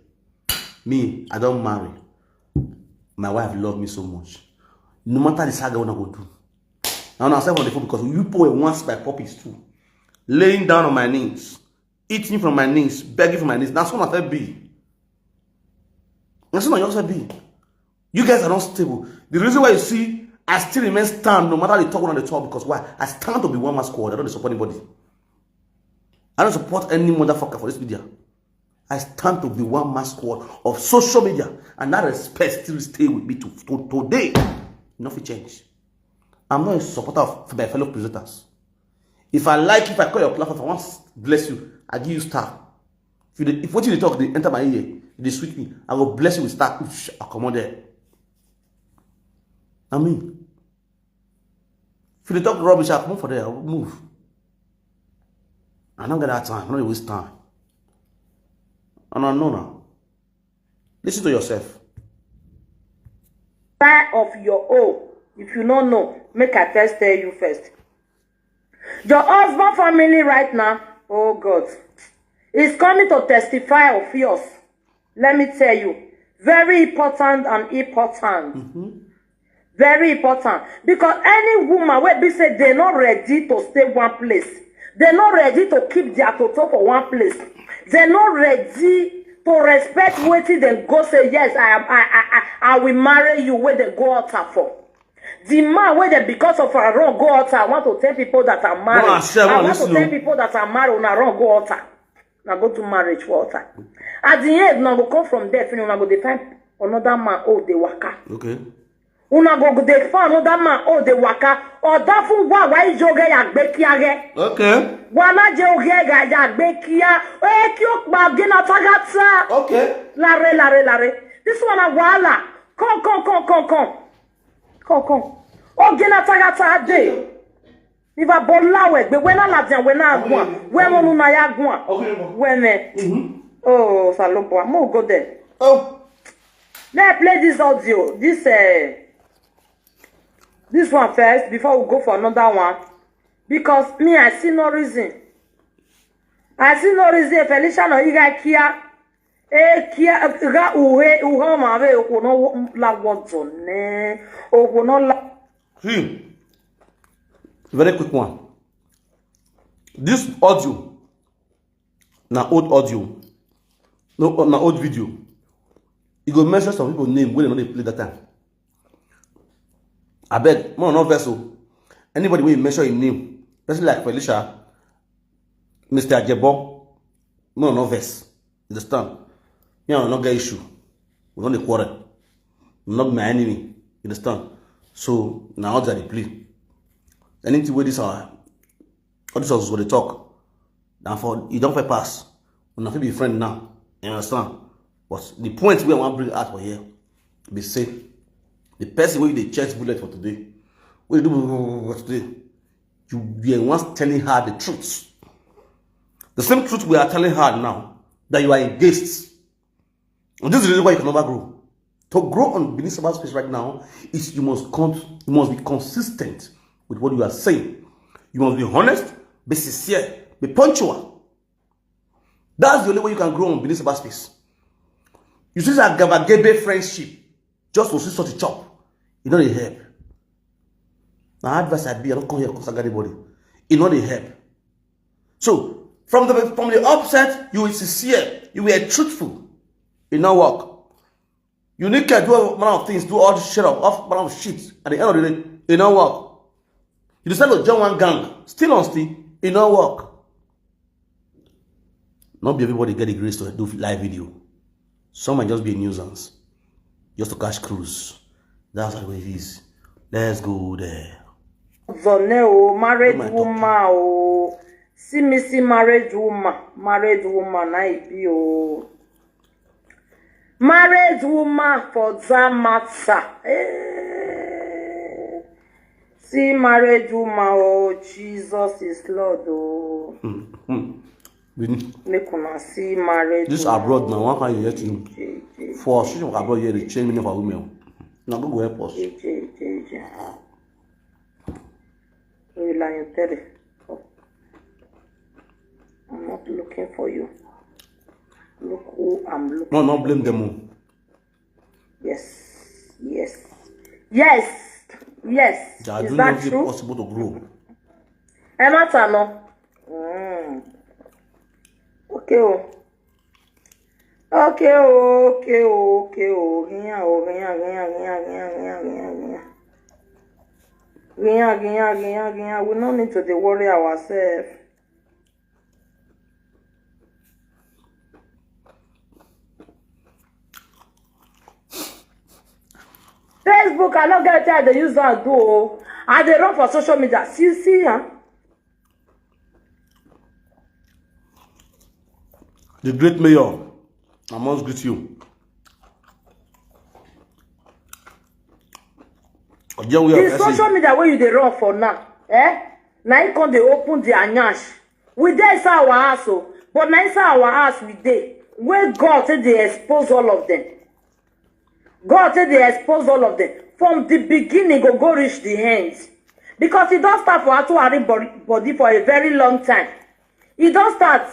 Me, I don't marry. My wife love me so much. No matter the saga, what I go do. Now, now, I on the phone because you people were once my puppies too. Laying down on my knees, eating from my knees, begging from my knees. That's what I feel be. That's what I also be. You guys are not stable. The reason why you see I still remain stand no matter the talk on the talk because why? I stand to be one man squad. I don't support anybody. I don't support any motherfucker for this media. I stand to be one man squad of social media, and that respect still stay with me to, to today. Nothing change. I'm not a supporter of my fellow presenters. If I like, if I call your platform, if I want to bless you, I give you star. If, you dey, if what you dey talk, they enter my ear, they sweet me. I go bless you with star. Oosh, I come on there. I mean, if you dey talk rubbish, I come for there. I move. I don't get that time. I don't waste time. And I know now. Listen to yourself. Fire of your own. If you don't know, make I first tell you first. Your husband family right now, oh God, is coming to testify of yours. Let me tell you, very important and important. Mm-hmm. Very important. Because any woman wey be say they not ready to stay one place, they not ready to keep their toto for one place, they not ready to respect wetin dem go say, "Yes, I am, I, I, I, I will marry you," wey dem go altar for. The man wey dem because of her wrong go altar, I want to tell people that are married. I want to tell people that are married, una wrong go altar. Una go do marriage for altar. At the end, una go come from there, finish, una go dey find another man, oh, dey waka. Okay. Una go dey find another man, oh, dey waka. Oda fun wa wa ijo ge ya gbe kia ge. Okay. Wa na je oge ga ya gbe kia. E ki o pa ge na tagata. Okay. Lare, lare, lare. This one na wahala. Come, come, come, come, come. Come, come. Oge na tagata dey. If I bola we gbe, when I love them, when I go, when one una ya go, when eh. Oh, Salopo, mo go there. Oh. Let me play this audio. This uh, this one first before we go for another one. Because me, I see no reason. I see no reason. Felicia no iga kia. E kia ga uhe uha ma ve okwo no la wodzo ne. Okwo no la. See, very quick one. This audio na old audio, no, na old video. You go mention some people name wey dem no dey play that time. Abeg, make una no vex o. Anybody wey you mention im name, person like Felicia, Mister Ajebo, make una no vex. You understand? Me and una no get issue. We no dey quarrel. You no be my enemy. You understand? So na odds I dey play. Anything wey this our all this us go dey talk, na for e don fit pass. Una fit be friend now. You understand? But the point wey I wan bring out for here be say the person wey you dey chase bullet for today, wey you do today, you were once telling her the truth. The same truth we are telling her now that you are engaged. And this is the reason why you can never grow. To grow on Benin Sabbath space right now is you must con- you must be consistent with what you are saying. You must be honest, be sincere, be punctual. That's the only way you can grow on Benin Sabbath space. You see that gabagebe friendship, just to see such a chop, e no dey help. Na advice I be, I no come here come saga anybody. E no dey help. So from the from the upset, you were sincere, you were truthful. E no work. You need to do all manner of things, do all the shit of all manner of shit. At the end of the day, e no work. You decide to join one gang, still on still, e no work. Not be everybody get the grace to do live video. Some might just be a nuisance, just to catch cruise. That's how it is. Let's go there. Zone o, married woman o. See me see married woman, married woman na e be o. Married woman for that matter. Eh. See married woman o, Jesus is Lord o. Make una see married this abroad now, one kind you get to for shit abroad here, they change me for women. Now go go help us. Rely on tell it. I'm not looking for you. Look who I'm looking. No, no blame them all. Yes, yes, yes, yes. Is that true? Possible to grow. Ẹ má ta lọ. Mm. Okay o. Okay o, okay o, okay o. Riyan o, riyan, riyan, riyan, riyan, riyan, riyan, riyan. Riyan, riyan, riyan, riyan. We no need to dey worry ourselves. Facebook, I no get time to use that do. I dey run for social media. See, see, huh? The great mayor, I must greet you. The social media where you dey run for now, eh? Now you come dey open the anyash. We dey inside our house o, but na inside our house we dey. Where God take dey expose all of them. God take dey expose all of them from the beginning go go reach the end, because e don start for Atuwari body for a very long time. E don start.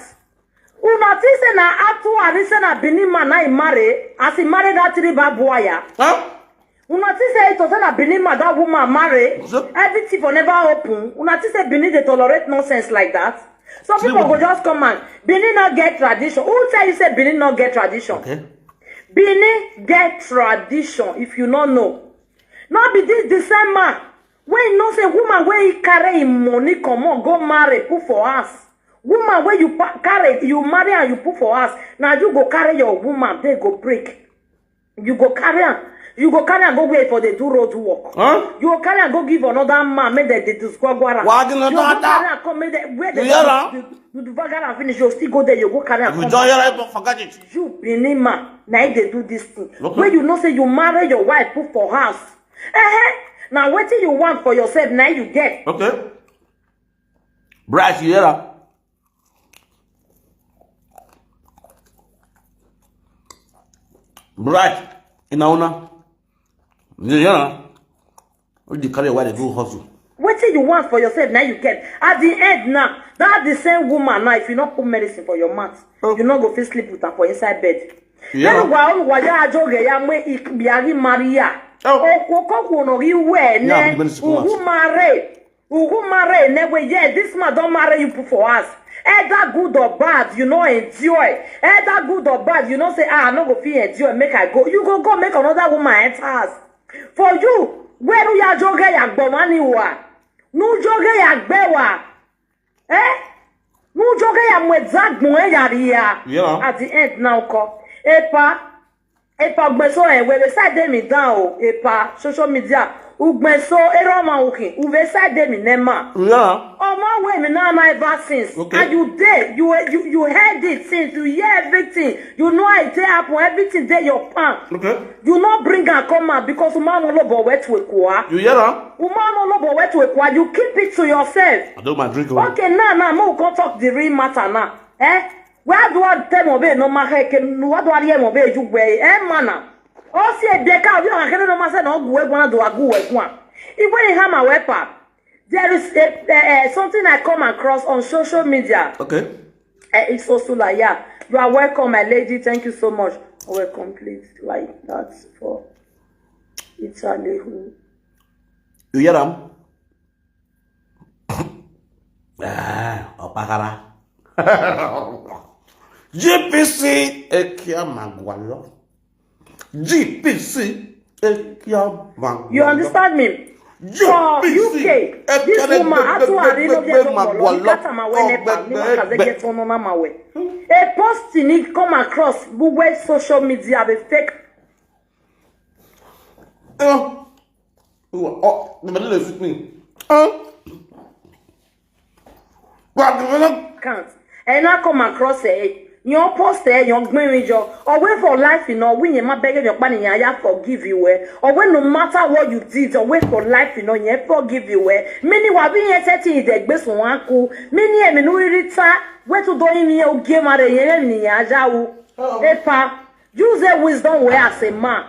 Una think say na Atuwari, say na Benin man na e marry, as e marry that three barbed wire. Huh? Una think say to say na Benin man that woman marry, everything for never open. Una think say Benin dey tolerate nonsense like that? Some people go just come and Benin no get tradition. Who tell you say Benin no get tradition? Okay. Benin get tradition, if you no know. No be this the same man wey know say woman wey he carry him money comot go marry put for house. Woman wey you carry, you marry and you put for house, na you go carry your woman, they go break. You go carry am. You go carry am go where for dey do road work. Huh? You go carry am go give another man make dem dey disgwagwara. You go carry am come make dem where dem dey disgwagwara finish. You still go there, you go carry am come. You don hear it, forget it. You Benin man, na you dey do this thing. Okay. When you know say you marry your wife put for house, eh? Now wetin you want for yourself, now you get. Okay. Bright, you hear am? Bright, in our owner. You hear am? What you carry why they go hustle? Wetin you want for yourself, now you get. At the end now, that the same woman now, if you not put medicine for your mouth, oh, you not go fit sleep with her for inside bed. Yeah. Then why you are joking? Ya me ikbiari Maria. Oh, kokoko no you wear ne. Who marry? Who marry never? Yes, this man don't marry you put for us. Either good or bad, you know endure. Either good or bad, you know say, "Ah, I no go fit endure, make I go." You go go make another woman enter house. For you, where do you joge ya gbomani wa? Nu joge ya gbewa. Eh? Nu joge ya mwedzagbon ya ria. Yeah. At the end now, ko. Epa, epa ugbenso eh, we be side dem down o. Epa, social media. Ugbenso, eroma ukin. Uve side dem nema. Yeah. Omo, wey me now, now ever since. Okay. And you dey, you, you, you heard it since. You hear everything. You know how it take happen. Everything dey your palm. Okay. You no bring am come out because woman no lobo wet to ekwa. You hear am? Woman no lobo wet to ekwa. You keep it to yourself. I don't mind drink. Oh. Okay, now, now, make we come talk the real matter now. Eh? Where do I tell mo be no ma he ke, where do I hear mo be you way? Eh, mana. O si e be ka, we are kene no ma se no gu egwa na do agu egwa. If when hama wepa, there is a, a, a, something I come across on social media. Okay. Eh, it's also like, yeah. You are welcome, my lady. Thank you so much. Welcome, please. Like that for Italy. Who? You hear am? Ah, Opakara. G P C Ekia Magwalo. G P C Ekia Magwalo. You understand me? G P C. For U K, this woman, Atuari no get no more. Look at my way, nepa, ni makaze get on my way. A post in it come across, but where social media be fake. Oh, oh, the middle is me. Oh. What? Can't. And I come across it. Your post eh, your gbemi jo. Or wait for life, you know, when you ma beg your money, I forgive you eh. Or when no matter what you did, or wait for life, you know, you forgive you eh. Many wa be yet setting the best one cool. Many a menu rita. Wait to do him here, game at a year, ni ajawu. Epa, use a wisdom where as a man.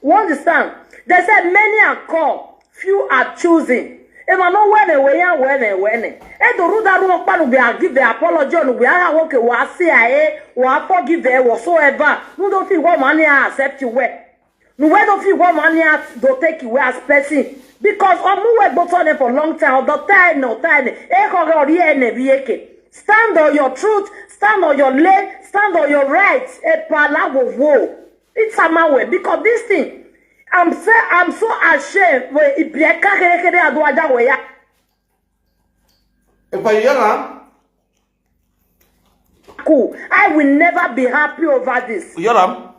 You understand? They said many are called, few are chosen. If I know when they were, when they were. And the ruda rumo panu be, I give the apology on we are okay, wa C I A, wa forgive them whatsoever. No don't feel what money I accept you well. No we don't feel what money I don't take you well as person. Because omu we both on them for long time, the time, no time. Eh, kore ori ene bi eke. Stand on your truth, stand on your lane, stand on your rights. Epa, lawo wo. It's a man way because this thing, I'm so, I'm so ashamed. When it be a kakere kere adu aja we ya. If I hear am, Cool. I will never be happy over this. You hear am?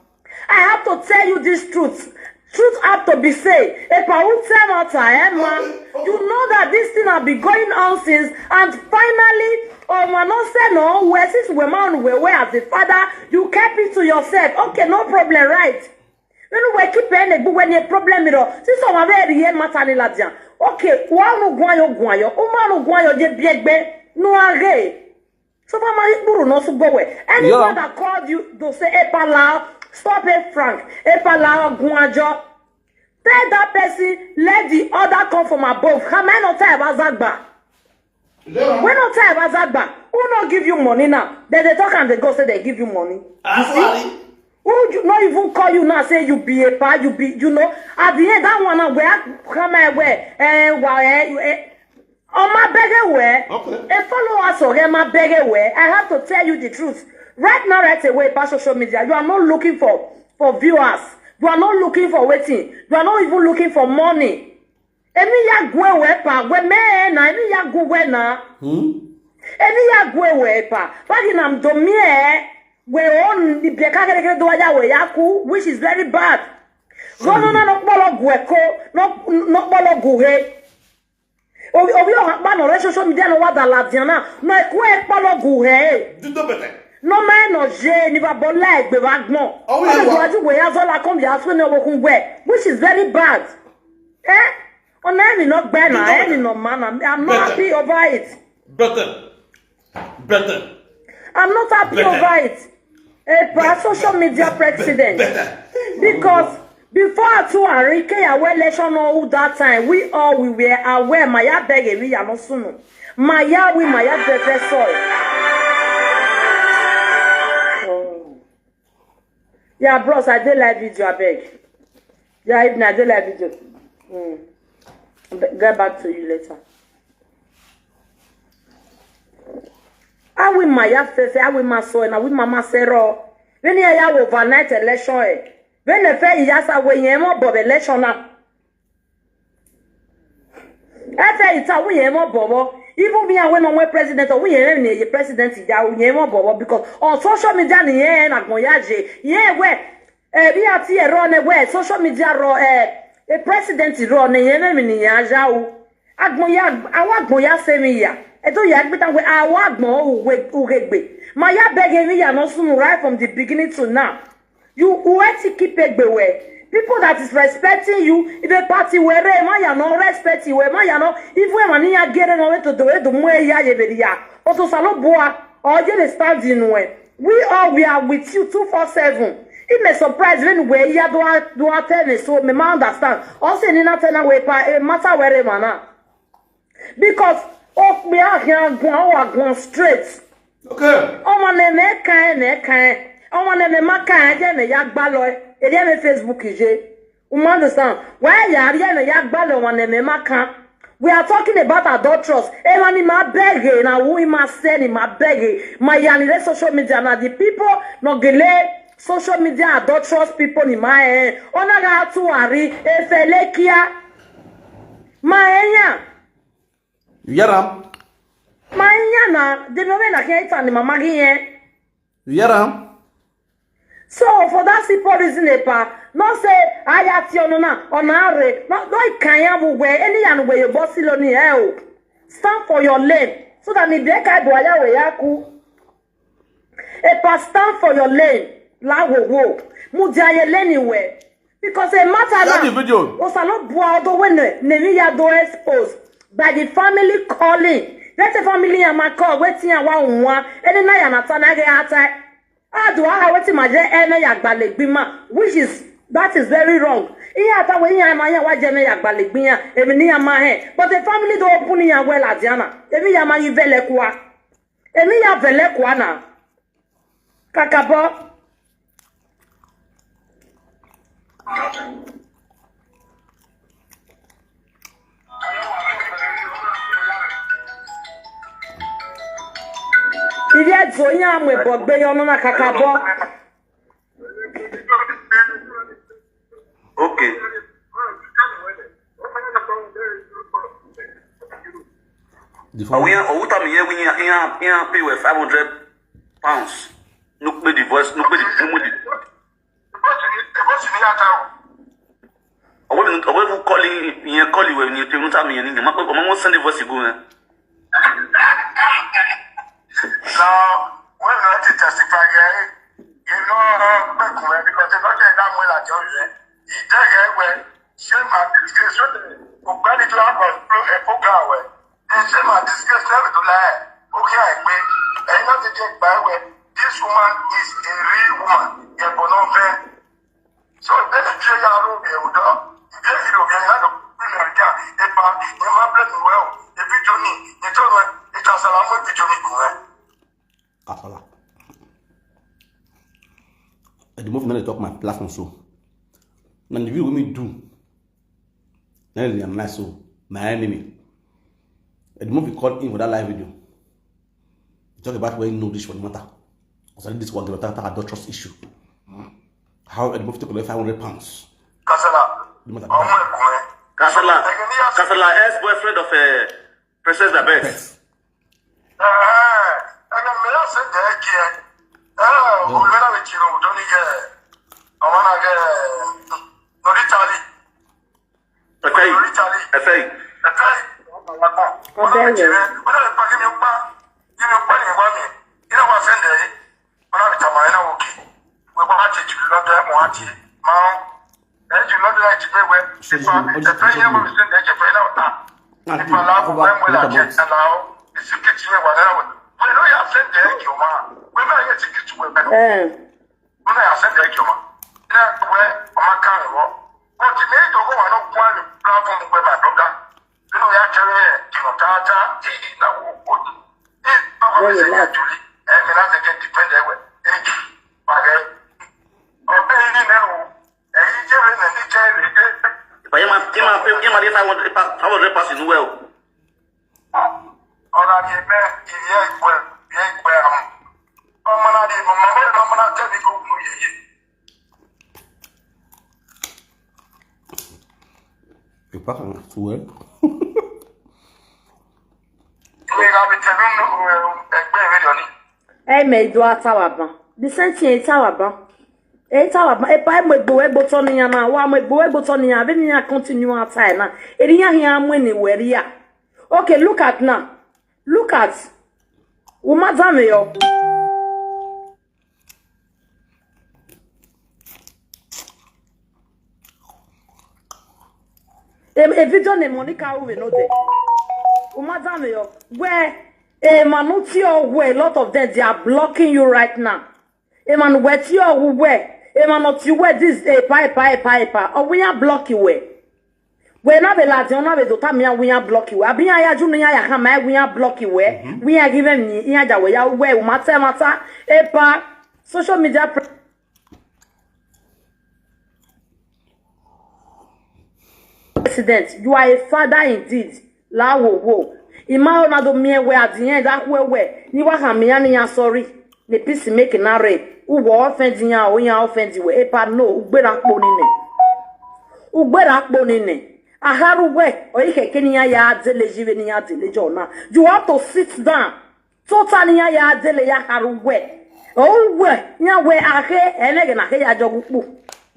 I have to tell you this truth. Truth have to be said. Epa, who tell matter, eh, ma? You know that this thing have been going on since, and finally, oh man, no say no. Where since we man we were as a father, you kept it to yourself. Okay, no problem, right? When we keep any good when a problem, you know. Since our very here matter ni ladian. Okay, wa no gwan yo gwan yo. Uma no gwan yo je biegbe. No age. So far, my guru no sugo we. Anyone that called you to say, "Epa lao, stop it, Frank. Epa lao, guajo." Tell that person, let the order come from above. How many no time Azagba? When no time Azagba, who no give you money now? Then they talk and they go say they give you money. Actually, Who you not even call you now? Say you be a pa, you be, you know. At the end, that one now where come my way and why eh, you eh, on my beg away. Okay. A follow us or get my beg away. I have to tell you the truth. Right now, right away, by social media, you are not looking for for viewers. You are not looking for waiting. You are not even looking for money. Emi ya gwe we pa we me na emi ya gwe we na. Hmm? Emi ya gwe we pa. Bagi na mdo mi eh. We on the beka kere kere do ya we ya ku, which is very bad. Gono na no kpolo gwe ko, no no kpolo gwe he. Obi obi o ha pa no re social media no wa da la diana. No e ku e kpolo gwe he. Do no better. No man no je ni ba bo la egbe ba gbon. Oh, yeah, Obi wa- wa ju we ya zo la kon bi asu ni owo kun gwe, which is very bad. Eh? Ona emi no gbe na, emi no man. I'm not Better. Happy over it. Better. Better. I'm not happy Better. Over it. A pra- social media president. Better. Because before Atuari came away election all that time, we all we were aware. Maya beg a we are not soon. Maya we Maya beg sorry. Oh. Yeah, bros, I did live video, I beg. Yeah, even I did live video. Mm. Be- Get back to you later. Ma ya fe fe, awe ma so na, we mama sero. When ya ya overnight election, eh. When the fair ya sa we yen mo bob election na. Efe ita we yen mo bobo. Even me, when no we president, we yen ni ye president ya, we yen mo bobo, because on social media ni yen na gon ya je. Yen we, eh, bi ati e ro ne we, social media ro, eh, e president ro ne yen me ni ya ja o. Agbon ya, awa agbon ya se mi ya. E to ya gbe tan we awa agbon o we, u ge gbe. Ma ya beg mi ya no sunu right from the beginning to now. You who to keep egbe we. People that is respecting you, if a party were ma ya no respect you, ma ya no, if we mani ya gere no we to do we do mo ya ye be ya. Oso salo boa, or you dey stand in we. We all, we are with you two four seven. It may surprise when we ya do a, do a tell me so me ma understand. Also ni na tell na we pa e matter where mana. Because okpe ahian gwan o agwan straight. Okay. Ọmọ nẹmẹ kan ẹ nẹ kan ẹ. Ọmọ nẹmẹ ma kan ẹ jẹ nẹ ya gba lọ ẹ. Èrè ẹ mẹ Facebook je. You understand? Why ya rí ẹ nẹ ya gba lọ ọmọ nẹmẹ ma kan. We are talking about adulterous. Ẹ ma ni ma bẹ̀rẹ̀ na who ma sẹ́ ni ma bẹ̀rẹ̀. Ma ya ni lé social media na the people nọ gẹ̀lẹ́ social media adulterous people ni ma ẹ. Ọ̀nà ga tu àrí efe lé kíá. Ma ẹ yàn. You hear am? Ma ẹ yàn na. Dèmi ọ̀bẹ na kí ẹ tàn ni màmá kí yẹn. You hear am? So for that simple reason, epa, no say aya ti ọ̀nà na ọ̀nà àrè. No, no, ìkànnì àbúgbẹ̀ ẹni yanu gbẹ̀ yóò bọ́ sí lónìí ẹ o. Stand for your lane so that mi bẹ́ẹ̀ ká ìbò ayáwó ya kú. Epa, stand for your lane. Láwòwò. Mo di ayé lẹ́nu ìwẹ̀. Because a matter Share the now. Video. Osalo bua odo wene nemi ya do expose by the family calling. Let the family ya ma call wetin ya wa unwa. Eni na ya na ta na ge ata. Adu aha wetin ma je ene ya gbalegbin ma, which is, that is very wrong. Iya ta we ya ma ya wa je ne ya gbalegbin ya. Emi ni ya ma he. But the family do open ya well adiana. Emi ya ma yi vele kwa. Emi ya vele kwa na. Kakabo. Ibi edzo nya mwe bogbe yo no na kakabo. Okay. The Are phone. we are we time here we here here pay with five hundred pounds. No pay the voice, no pay the no pay the Are we are we calling here calling when you tell me you ma pay mo send the voice go eh. Now, when I to testify, eh, you know, uh, because they don't get that well at all, eh? He tell you, well, shame and disgrace, so the, but when it happen, a program, well, they shame and disgrace, never to lie. Okay, I win. And not to get by, well, this woman is a real woman, yeah, but not fair. So, if you fear your own, you don't, if you feel you don't, you don't, you don't, if I, if I blame you well, if you do me, you don't, it's a salam, if you do me, go, eh? Kasala. At the moment, I talk my platform so. Now the view we do. Now they are nice so my enemy. At the moment we call in for that live video. Talk about where you know this one matter. Because I did this one about that adulterous issue. How at the moment to collect five hundred pounds. Kasala, The matter. ọmọ ẹ̀kọ́ ẹ̀. Kasala, Kasala, ex-boyfriend of uh, Princess Elizabeth. Yes. Ẹ̀ẹ́, ẹ̀ẹ́, mi yà sẹ́ jẹ́ kí ẹ. Ẹ̀ẹ́, olùwẹ́lá mi kiri òwúdó ní kẹ́ ẹ̀. Ọmọ náà kẹ́ ẹ̀. Lórí Charlie. Efeyi, Lórí Charlie. Efeyi. Ẹ̀fẹ́ yìí. Ọ̀dà yẹn. Wọ́n náà lè pa kí mi pa. Kí mi pa ní ìwá mi. Kí ni wọ́n sẹ́ jẹ́ yìí? Wọ́n náà lè tàmà ẹ̀ náà wò kí. Wọ́n bá ti jù lọ́dọ̀ ẹ̀ mọ́ àti máa ń. Ẹ̀ jù lọ́dọ̀ ẹ̀ ti gbé wẹ́. Ìfà ẹ̀fẹ́ yẹn wọ́n mi sẹ́ jẹ́ fẹ́ náà ta. Ìfà làákùn wẹ́ mọ́ ẹ̀ làkẹ́ ẹ̀ náà. Ìsìkìtì yẹn wà náà wẹ̀. Wọ́n ló yà sẹ́ jẹ́ kí o máa. Wọ́n náà yẹ ti kìtì wẹ̀ bẹ́ẹ̀. Eh. Muna ya sɛ deɛ ɛkyɛ ma. Na wɛ ɔma ka ne hɔ. Ɔte ne ɛdɔ hɔ wa no kwan ne platform wɛ ma dɔda. Ɛna ɔyɛ akyɛrɛ yɛ di no taata ti na wo ɔdu. Ne ɔkɔ bɛ sɛ yɛ atuli. Ɛmɛ na sɛ kɛ depend ɛwɛ. Ɛdi. Wagɛ. Ɔbɛ yi ne wo. Ɛyi kyɛ bɛ na ni kyɛ bɛ bɛ. But you might, you might, you might five hundred pounds, five hundred pounds in the world. Ɔna deɛ bɛ yɛ ɛgbɛ yɛ ɛgbɛ am. Pack am well. Hey, me do a tower ban. The same thing is tower ban. Hey, tower ban. Hey, pa mo gbo egbo to ni na. Wa mo gbo egbo to ni na. Be ni continue atai na. Eri ya hin amwe ni weri ya. Okay, look at now. Look at. Uma dame yo. A, a video named Monica Uwe no dey. Uma dame yo. Where a man no tell where a lot of them they are blocking you right now. A man where tell where a man not you where this a pie pie pie pie. Or we are block you where. We na be la di ona be do ta mi a we are block you. Abi ya ya ju ni ya ya ha ma we are block you where. We are giving me ya ja we ya where we matter matter. A pa social media pre- president, you are a father indeed. La wo wo. Ima ona do mi ewe at the end that we we. Ni wa ha mi ya ni ya sorry. Ni peace make na re. U wo offend ya o ya offend we. Epa no, ugbera po ni ne. Ugbera po ni ne. Aharu we. O ike ke ni ya ya dele jive ni ya dele jona. You have to sit down. Tota ni ya ya dele ya haru we. O we, ya we ahe, ene ge na he ya jogu pu.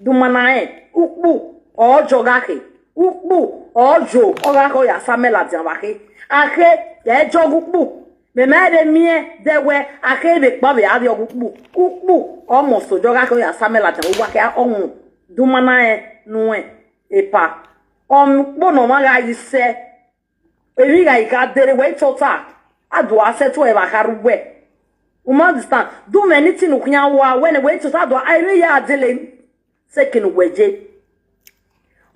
Dumana e, ukpu, o joga he. Ukpu, o jo, o ga ko ya samela di awa he. Ahe, ya jogu pu. Me me de mie, de we, ahe be pa be abi ogu pu. Ukpu, o mo so joga ko ya samela di awa he o mu. Dumana e, nu e, epa. O mu po no ma ga yi se. Emi ga iga dere we tota. Adu ase to e ba karu we. Uma understand. Do many thing ukunya wa when we tota do I me ya dele. Second we je.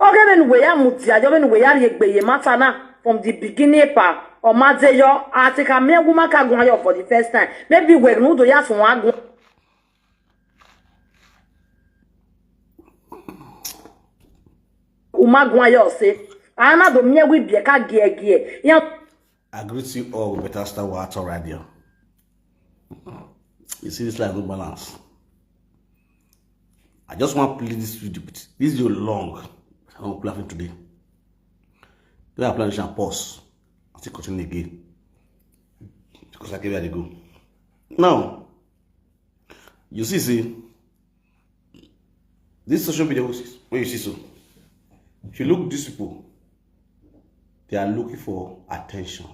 Oge ben we ya mudia jo ben we ya ye gbe ye matter na from the beginning pa. O ma de yo ati ka me gu ma ka gun yo for the first time. Maybe we nu do ya sun wa gun. Uma gun yo se. Ana do me we bi ka gie gie. Ya I greet you all with better star water radio. You see this life no balance. I just want to play this video. This video long. I don't play it today. Then I plan to pause. I still continue again. Because I give it a go. Now, you see, see, this social media wey you see so, if you look these people, they are looking for attention.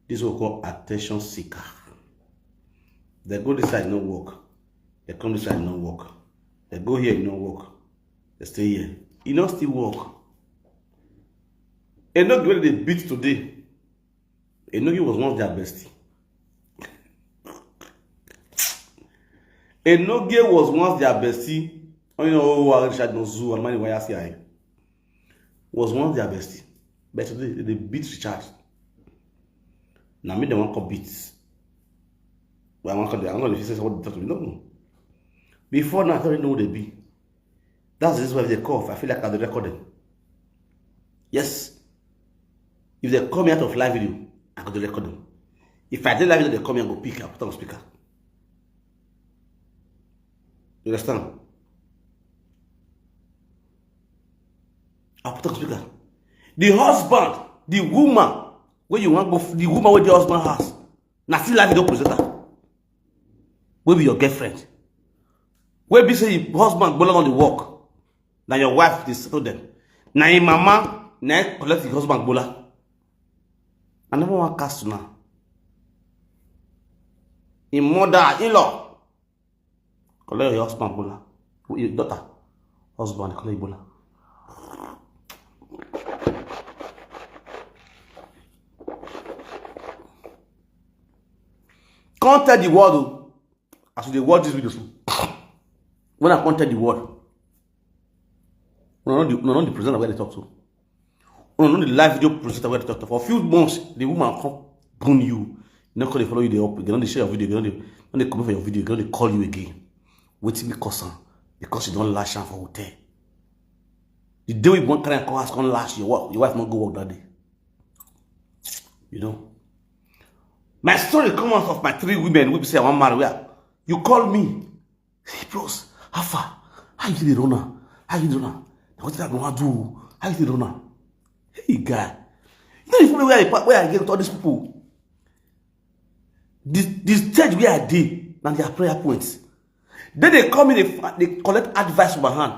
This we call attention seeker. They go this side no work. They come this side no work. They go here no work. They stay here. E no still work. E no get where they beat today. Enogie was once their bestie. Enogie was once their bestie. Oh, you know, oh, Richard Nozu and Mani Wayasi was once their bestie. But today they beat Richard. Now me they want to beat. But I want to, I want to say what they talk to me. No, no. Before now, I don't know who they be. That's the reason why they call. I feel like I have to record them. Yes. If they call me out of live video, I got to record them. If I did live video, they call me and go pick up, put on speaker. You understand? I put on speaker. The husband, the woman, where you want go, the woman where the husband has, na still live video presenter. Wey be your girlfriend. Wey be say your husband gbola on the work. Na your wife dey settle them. Na im mama na im collect the husband gbola. I never want cast now. Im mother, in-law, collect your husband gbola. Your daughter, husband collect gbola. Come tell the world o. As you dey watch this video so, when I come tell the world, una know the, una know the presenter wey dey talk to. Una know the live video presenter wey dey talk to. For a few months, the woman come bone you. E no come dey follow you dey up. E no dey share your video. E no dey, no dey comment for your video. E no dey call you again. Wetin be cause am? Because you don lash am for hotel. The day we wan carry am come house, come lash your wife, your wife no go work that day. You know. My story come out of my three women wey be say I wan marry. Where you call me, "Hey bros, how far? How you dey run am? How you dey run am? Na wetin I go wan do o? How you dey run am? Hey, guy. You know the problem where I, where I get with all these people? The, the stage where I dey, na their prayer points. Then they call me, they, they collect advice from my hand.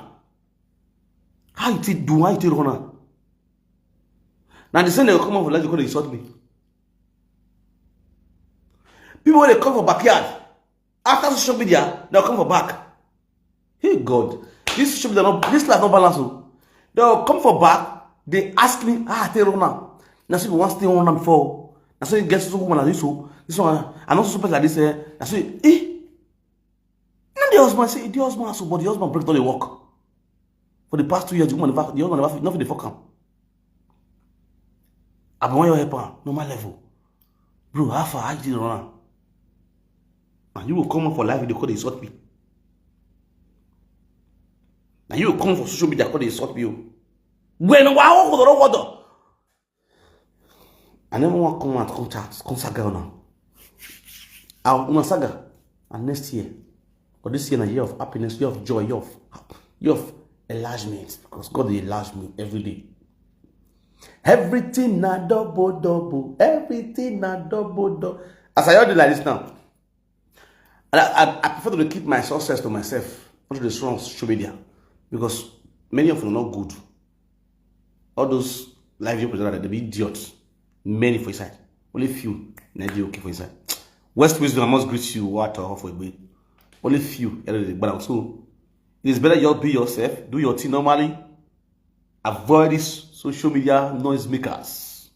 How you take do? How you take run am? Now the same they come up for life, they go dey insult me. People wey dey come for backyard, after social media, they'll come for back. Hey, God, this social media, no, this life no balance o. They'll come for back, they ask me, ah, I take run am. Na so you wan stay run am before. Na so you get so woman like this o. This one, I know so person like this, eh. Na so you, eh. Now the husband say, the husband ask, but the husband break down the work. For the past two years, the woman never, the husband never, nothing dey fuck am. I be wan your help am, normal level. Bro, how far? How you dey run am? And you go come up for life, you dey call dey insult me. Na you go come for social media, call dey insult me o. When wa wo ko do wo do. I never wan come out, come chat, come saga una. I una saga. And next year, but this year na year of happiness, year of joy, year of, year of enlargement, because God dey enlarge me every day. Everything na double, double. Everything na double, double. As I hear it like this now, I, I, I prefer to keep my success to myself, not to dey show on social media, because many of them are not good. All those live video presenters, they be idiots. Many for inside. Only few na dey okay for inside. West Wisdom, I must greet you. What a for a, only few. But so it is better you all be yourself, do your thing normally. Avoid these social media noise makers.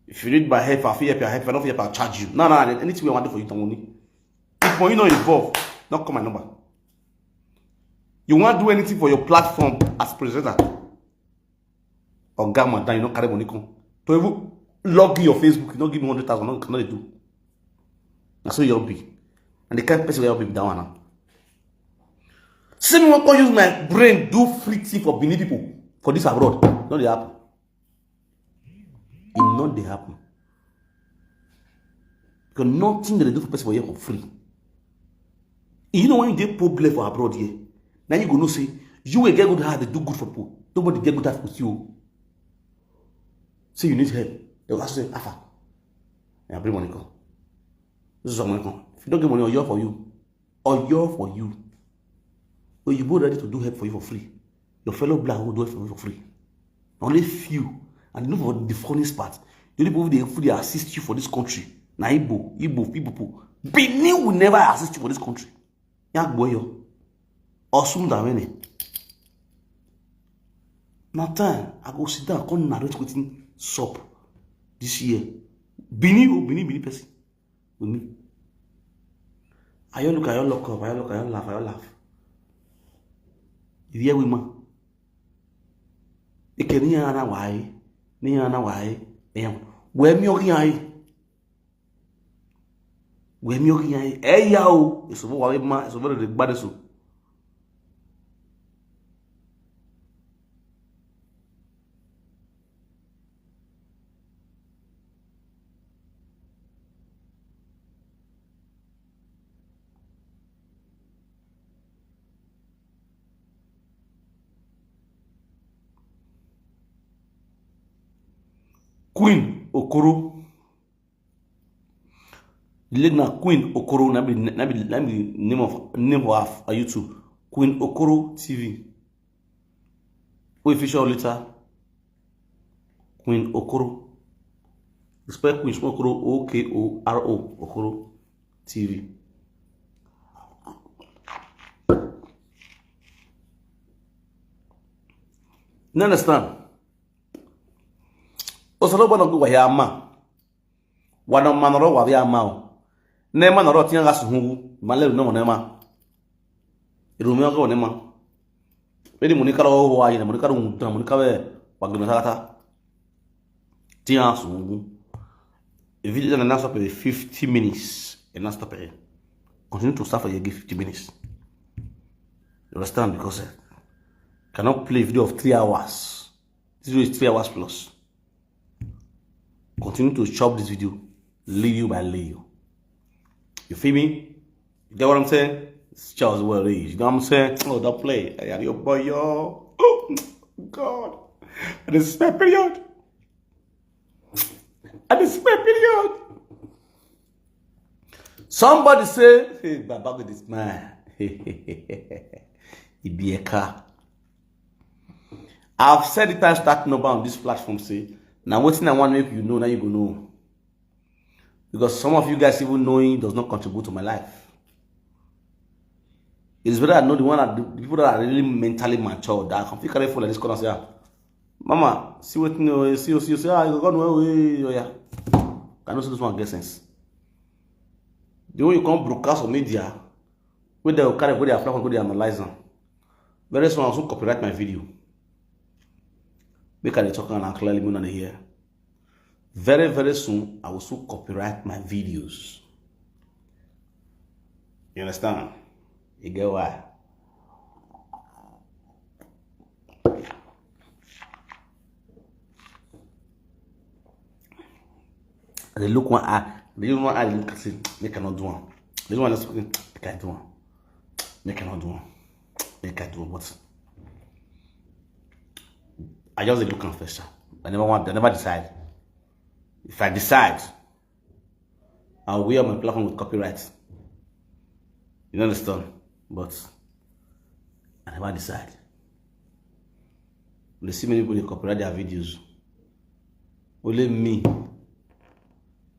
If you need my help, I fit help you, I help you, I don't help, I'll charge you. No, no, anything we want to do for you, Tony. If money not involved, not call my number. You want to do anything for your platform as presenter? Or gamma, then you not carry money come. To even log in your Facebook, you not give me hundred thousand, no, no, they do. That's what you'll be. And the kind of person will be that one now. See me, want to use my brain, do free thing for Benin people, for this abroad. No, they happen. It not they happen. Because nothing that they do for person for here for free. You know when you dey problem for abroad here, now you go know say you will get good heart, they do good for people. Nobody get good heart with you. Say you need help. They will ask you, Afa, I bring money come. This is some money come. If you don't get money, or you're for you. Or you're for you. Or you go ready to do help for you for free. Your fellow black will do it for you for free. Only few. And you know what the funniest part? The only people they fully assist you for this country. Na Igbo, Igbo, people. Benin will never assist you for this country. Ya gboyo. Osun da mene. Na time I go sit down, come narrate wetin sup this year. Benin o, Benin, Benin person. With me. I all look, I all look up, I all look, I all laugh, I all laugh. You hear we man? Eke ni ana wai, ni ana wai. Em. We mi ogi ai. We mi ogi ai. Eh ya o. Eso bo wa ma, eso bo de gbade so. Queen Okoro. The late na Queen Okoro, na be, na be, na be name of, name of her YouTube. Queen Okoro T V. We feature later. Queen Okoro. Spell Queen small Okoro, O K O R O, Okoro T V. You understand? Osoro bono go ya ma. Wa no ma nọrọ wa bịa ma o. Ne ma nọrọ tinya ga suhu. Ma le no ne ma. Iru mi ogo ne ma. Edi mo ni karo wa yi, mo ni karo mu, mo ni kawe wa gbe sata. Tinya suhu. A video na stop at fifty minutes. And not stop it. Continue to start for your give fifty minutes. You understand? Because I cannot play a video of three hours. This video is three hours plus. Continue to chop this video, layer by layer. You feel me? You get what I'm saying? It's Charles Well Rage. You know what I'm saying? Oh, don't play. I got your boy, yo. God. And this is my period. And this is my period. Somebody say, hey, Baba with this man. Ibieka. I've said it time start number on this platform. Say, now what's in I want make you know, now you go know. Because some of you guys even knowing does not contribute to my life. It's better I know the one that the people that are really mentally mature that I can feel carry phone like this corner say, ah, Mama, see what you see, see, see, ah, you go go away, oh yeah. I know this one get sense. The way you come broadcast on media, where they will carry, where they are flag, where they analyze them. Very soon, I'll soon copyright my video. Make I dey talk and clearly me on the here. Very, very soon, I will soon copyright my videos. You understand? You get why? I dey look one eye. The one eye look at it. Make I not do one. The one that's speaking. Make I do one. Make I not do one. Make I do one. But I just dey look am first. Sha. I never want. I never decide. If I decide, I'll wear my platform with copyright. You understand? But I never decide. They see many people they copyright their videos. Only me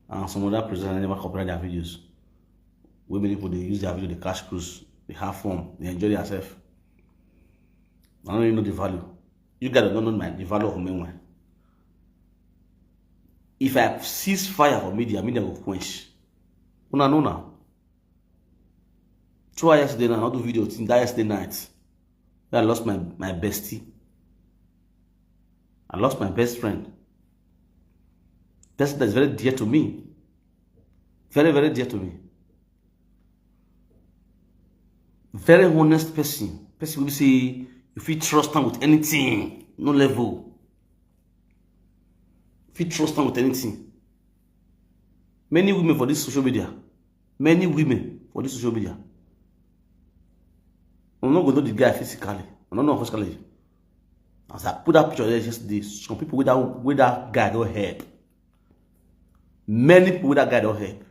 and some other presenters never copyright their videos. Women people they use their video, they cash cruise, they have fun, they enjoy themselves. I don't even know the value. You guys don't know my the value of women. If I cease fire for media, media will quench. Una know now. Two yesterday now, I do video till that yesterday night. I lost my, my bestie. I lost my best friend. Person that is very dear to me. Very, very dear to me. Very honest person. Person will say you feel trust them with anything. No level. Feel trust them with anything. Many women for this social media. Many women for this social media. I'm not going to know the guy physically. I don't know physically. As I put that picture there yesterday, some people with that, with that guy don't help. Many people with that guy don't help.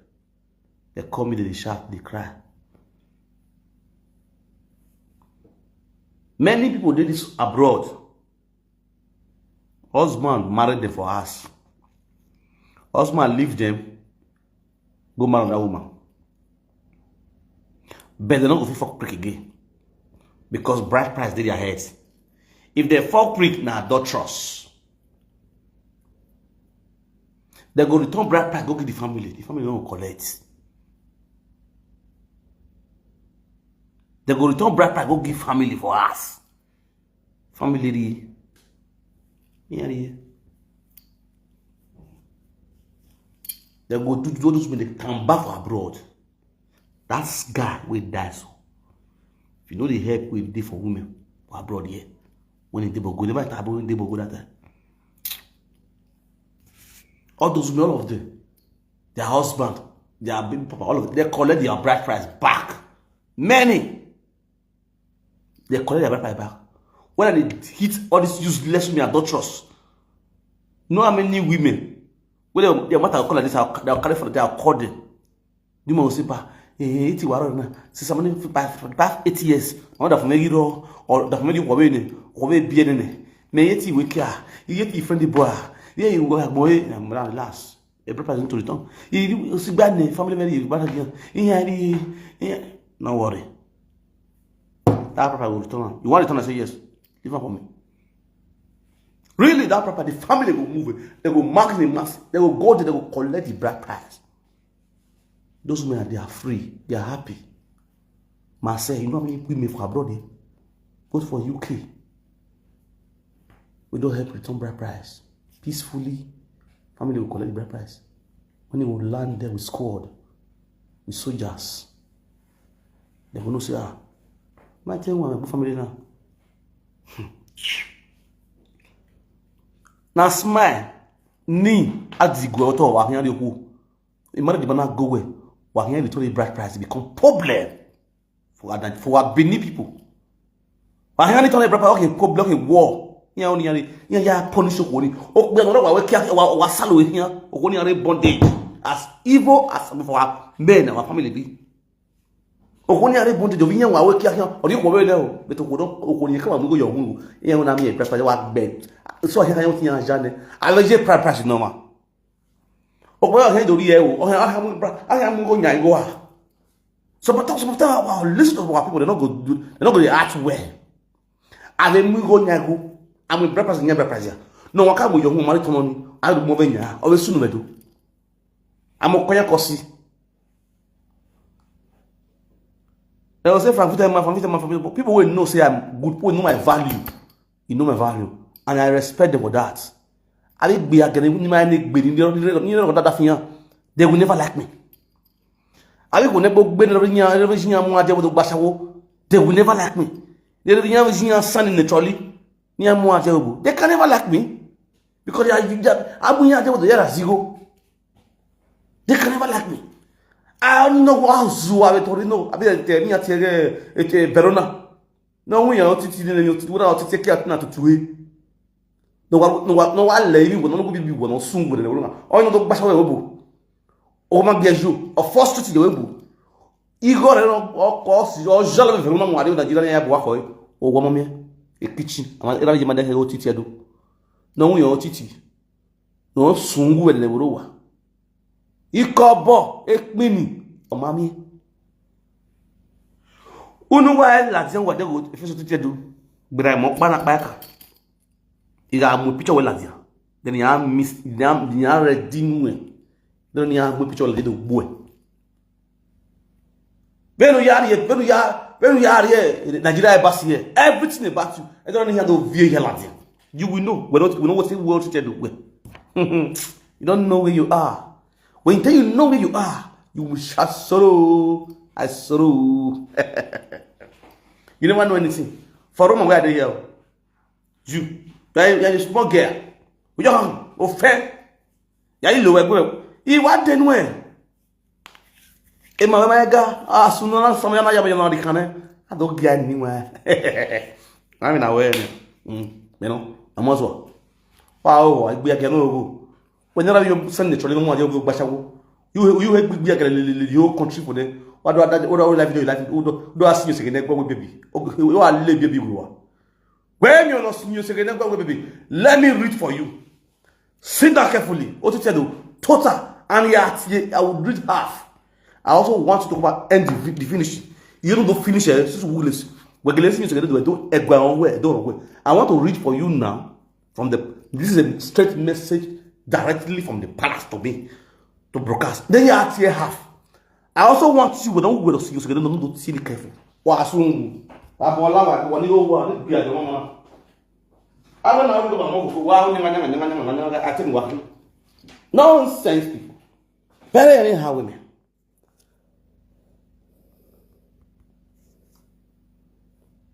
They call me, they shout, they cry. Many people did this abroad. Husband married them for us. Husband leave them, go marry another woman. But they don't go fit fuck prick again. Because bride price did their head. If they fuck prick, na adulterous. They go return bride price, go give the family. The family don't collect. They go return bride price, go give family for us. Family, yeah, yeah. They go do, do those when they come back for abroad. That's guy we die so. If you know the help we did for women for abroad here, when they go, never taboo when they go that time. All those women, all of them, their husband, their baby papa, all of them, they collect their bride price back. Many, they collect their bride price back. When they hit all these useless women, adulterous. Know how many women when they, their matter call like this, they'll carry for, they'll call them. You must say, ba, eh, eighty waro na. Since I'm only five, five, eight years. I want that for me, you know, or that for me, you know, or me, be in. Me eighty we care. You get your friend the boy. Yeah, you go like boy. I'm last. A bride price to return. You see bad name, family very bad again. Yeah, yeah. No worry. That bride price will return. You want return? I say yes. Leave am for me. Really, that bride price, the family will move it. They go mark the mass. They go go there. They go collect the bride price. Those women, they are free. They are happy. Marseille, you know how many women for abroad there? Both for U K. We don't help return bride price. Peacefully, family will collect bride price. When they will land there with squad, with soldiers, they will not say, ah, my ten one, my family now. Now smile, ni, adigwe oto wa hyan yoku. Imagine the man go where wa hyan return the bride price become problem for our, for our Benin people. Wa hyan return the bride price, okay, problem, okay, war. Yan oni yan yan ya punish okoni. O gbe no wa we kia wa wa salo yan. Okoni are bondage. As evil as for our men, our family be. Okoni are bondage. Obi yan wa we kia yan. Ori ko we le o. Beto ko do okoni ka wa mu go yo hu. Yan na mi e press wa gbe. So he kan yo ti yan ja ne. A le je pra pra si normal. Okwe o he dori e o. O he a mu bra. A ya mu go nya go a. So but so but our list of our people, they not go do, they not go dey act well. A le mu go nya go. A mu bra pra nya bra pra ya. No wa ka go yo hu mari tono ni. A do mo be nya. O be sunu be do. A mo konya kosi. They will say, "Frank Vita, man, Frank Vita, man, Frank Vita." But people will know say I'm good, people know my value. You know my value. And I respect them for that. I be be again, ni my ni be ni ni ni that thing. They will never like me. I be go nebo be ni ni ni ni mo aje wo do gbasawo. They will never like me. They ni ni ni san in the trolley. Ni mo aje wo. They can never like me because they are they are abu ni aje wo do yara zigo. They can never like me. I don't know how Zua be Torino. I be tell me at Verona. No, we are not teaching them to what I teach you to do. No, wa- no, wa- no, I lay you, no, go be one, no, soon, whatever. Oh, no, don't bash away, obo. Oh, my dear, you, a first to the webo. Igor, no, of course, you're Jala Verona, what do you, Nigeria, have walk away. Oh, one, me, a kitchen. I'm not every man that I go teach you. No, we are teaching. No, soon, whatever. Ikobo, ekpini, omami. Unu wa la dia wa de go, if you to do. But I mo pa na pa ka. Iga mo picture we la dia. Then ya miss, ya ya ready nu e. Then ya mo picture le do boy. Benu ya ye, benu ya, benu ya ye. Nigeria embassy here. Everything about you. I don't know how to view here la dia. You will know. We don't we know what the world to do. You don't know where you are. When you tell you know where you are, you will shout sorrow. I sorrow. You never know anything. For Roma, where are they here? You. You are, you are a small girl. Young, ofe. You are low egbe. He what then when? E ma ma ga. Ah, suno na sama ya na ya na di kane. I don't get anywhere. I mean, aware. Mm. You know, I'm also. Wow, I be again. When you send the trolley, no more, you go back. You you have big big the whole country for them. What do I what do I life do life? Do do I see you second go baby? Okay, you are late baby we were. When you not see you second go baby. Let me read for you. Sit down carefully. What to tell you? Total and yet I would read half. I also want to talk about end the, the finishing. You know the finish it. This is Willis. We're going to do it. Don't egg on where don't. I want to read for you now. From the this is a straight message directly from the palace to me to broadcast. Then you are here half. I also want you when we see you again, don't see the careful. Wa sungu. Abola wa wa ni o wa ni bi ajo mama. Awa na ru ba mo ko wa ni ma nyama nyama nyama nyama atin wa. Nonsense people. Very anyhow women.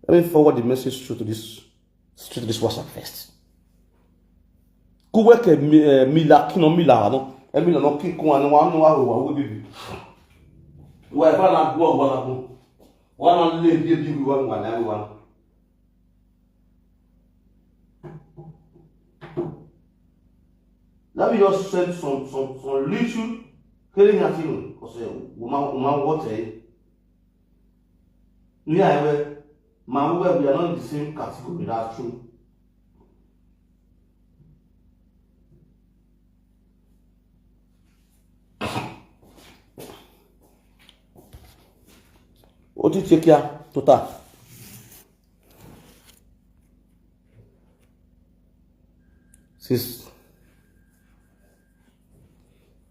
Let me forward the message through to this through to this WhatsApp first. Kuwe ke mi eh, mila kino mila no. E mila no ki ko anu wa no wa wa we bibi. Wa ba na gbo wa na gbo. Wa na le bi bi wa wa na wa. Let me just send some some some little kere nya thing because uh, woman woman what eh. Yeah, well, man, well, we are not in the same category. That's true. What do you take here? Total. Since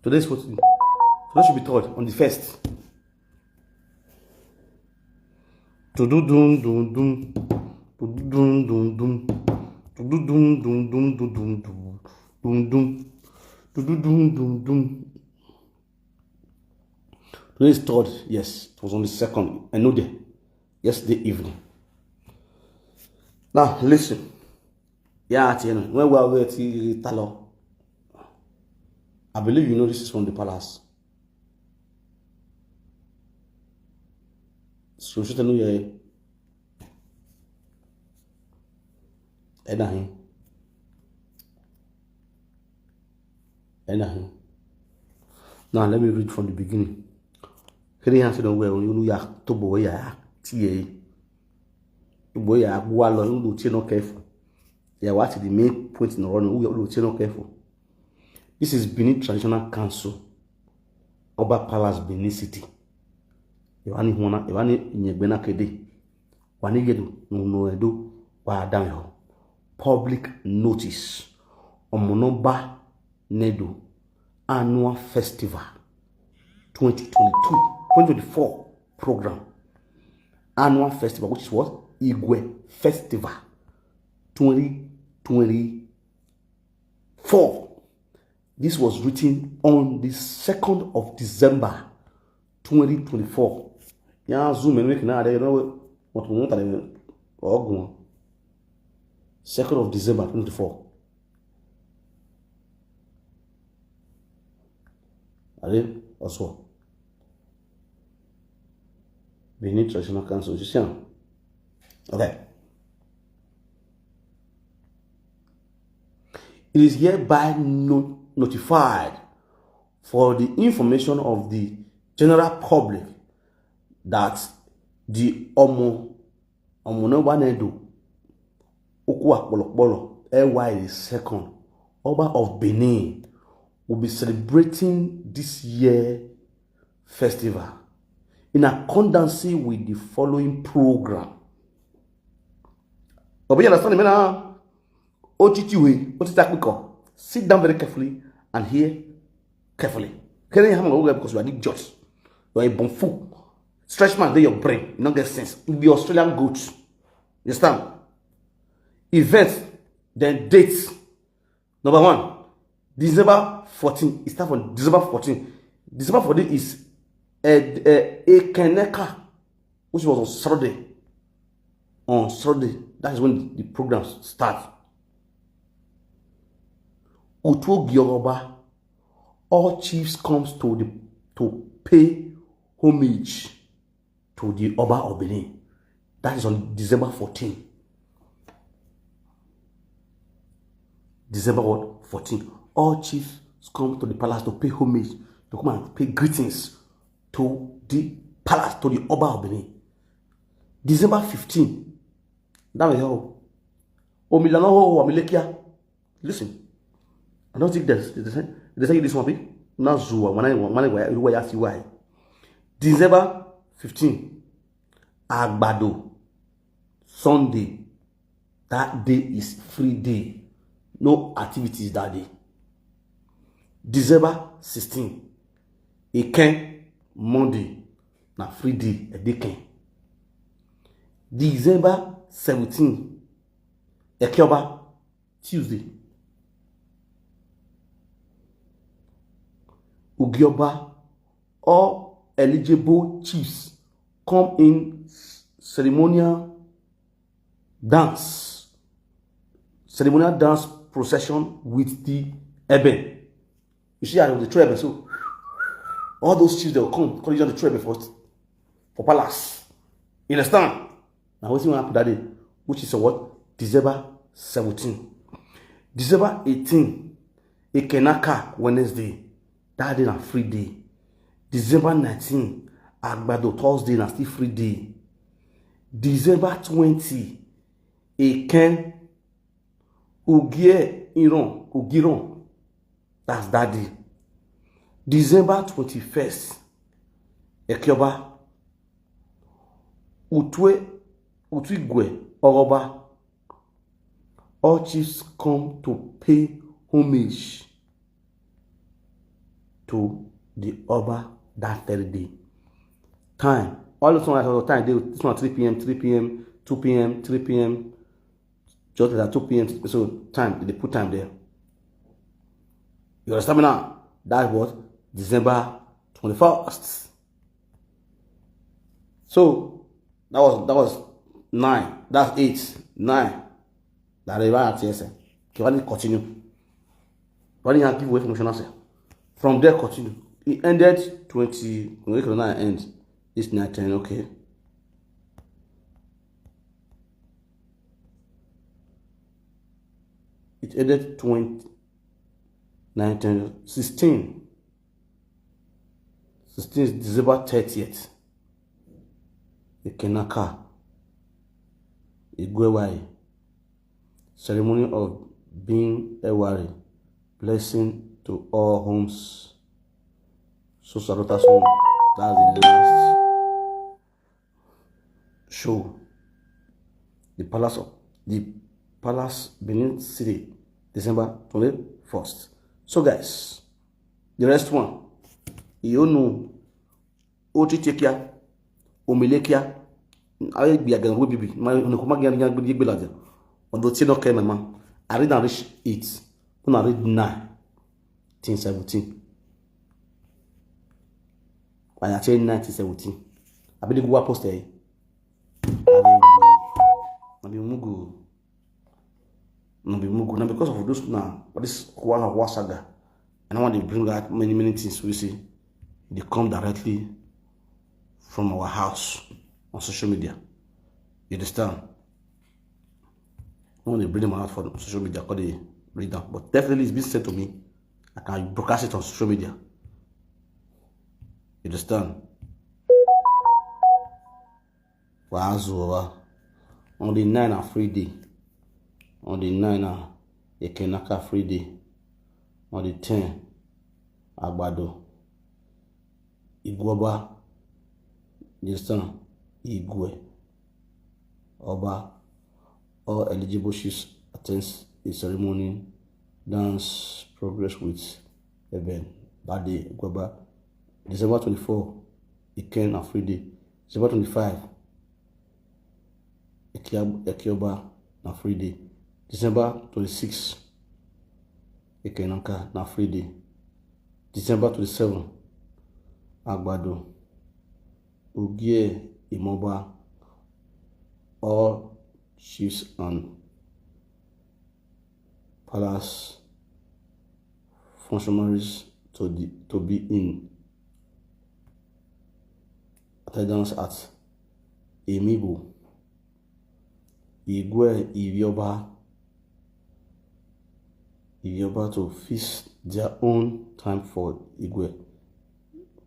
today's fourteen, today should be third on the first. To do dum dum dum. To do dum dum dum. To do dum dum dum dum dum dum dum dum. To do dum dum dum. Today is third, yes. It was on the second. I know that. Yesterday evening. Now listen. Yeah, at the end, when we are waiting, Talo. I believe you know this is from the palace. So should I know you? And I Anyhow. Now let me read from the beginning. Kiri yan se don we onu ya to bo ya ti e. Bo ya gwa lo onu ti no careful. Ya what the main point in run onu ti no careful. This is Benin Traditional Council, Oba Palace, Benin City. Ewani hona, ewani nyegbena kede. Wani yedu no no edo wa dan ho. Public notice. Omonoba Nedo Annual Festival twenty twenty-two, twenty twenty-four program. Annual Festival, which is what? Igwe Festival twenty twenty-four. This was written on the second of December twenty twenty-four. Ya zoom and make na there, you know what we want to ogun. Second of December twenty twenty-four. Are also Benin Traditional Council. You see am? Okay. It is hereby no- notified for the information of the general public that the Omo Omonoba Nedo Oku Akpolokpolo L Y the second, Oba of Benin, will be celebrating this year festival in accordance with the following program. Obi, you understand me now? Otitiwe, Otitakpiko. Sit down very carefully and hear carefully. Hearing hammer over because you are an idiot. You are a bumfool. Stretch man, dey your brain. You don't get sense. You be Australian goat. You understand? Events, then dates. Number one, December fourteen. It starts from December fourteen. December fourteen is a, a, a Keneka, which was on Saturday. On Saturday, that is when the program starts. Utuo Gioba, all chiefs comes to the to pay homage to the Oba of Benin. That is on December fourteen. December what? fourteen. All chiefs come to the palace to pay homage, to come and pay greetings to the palace, to the Oba of Benin. December fifteen. That was how. Omilana ho, Omilekia. Listen. I don't think there's, they say, they say this one be. Now Zua, when I, when I, why, why, why, why. December fifteen. Agbado. Sunday. That day is free day. No activities that day. December sixteen. Eken, Monday. Na free day, a day can. December seventeen. Ekioba, Tuesday. Ugioba, all eligible chiefs come in ceremonial dance, ceremonial dance procession with the Eben. You see, I will throw Eben, so all those chiefs, they will come, come join the throw Eben for, for palace. You understand? Now, what's going to happen that day? Which is a what? December seventeen. December eighteen, Ekenaka, Wednesday. That day na free day. December nineteen, Agbado, Thursday, na still free day. December twenty, Eken, Ugie Iron, Ugiron. That's that day. December twenty-first, Ekioba, Utwe, Utwigwe, Oroba. All chiefs come to pay homage to the Oba that very day. Time. All this one, I thought time, they, this one three p.m., three p.m., two p.m., three p.m., just like two p.m. So time, they put time there. You understand me now? That's what? December twenty-first. So that was, that was nine. That's eight. Nine. That is why I say, okay, why did continue? Why did I give away from Shonase? From there, continue. It ended twenty. When we can now end this night ten, okay. It ended twenty. nineteen sixteen, sixteen December thirtieth, Ekenaka, Igwewai, ceremony of being Ewari, blessing to all homes. So Sarota Sun, that's the last show. The palace of the palace, Benin City, December twenty-first. So guys, the rest one, you know, Ochichekia, Omelekia, I be again with baby. My no come again again with baby like that. On the tin okay, my man. I read and reach eight. When I read nine, ten, seventeen. When I say nineteen seventeen, I be the Google post eh. I be Mugu. No be Mugu. Now because of this now, but this Hua Hua saga, and I want to bring out many many things we see. They come directly from our house on social media. You understand? I want to bring them out for social media. Call the read down, but definitely it's been sent to me. I can broadcast it on social media. You understand? Wazuwa. On the nine a free day. On the nine a Ekenaka free day. On the ten, Agbado. Igweba. You understand? Igwe. Oba. All eligible chiefs attends the ceremony. Dance progress with Eben. That day, Igweba. December twenty-four, Eken a free day. December twenty-five, Ekia- Ekioba na free day. December twenty-six, Ekenaka na free day. December twenty-seven, Agbado, Ugie Imoba, all chiefs and palace functionaries to the to be in attendance at Emibo. Igwe Ibioba Ibioba to fix their own time for Igwe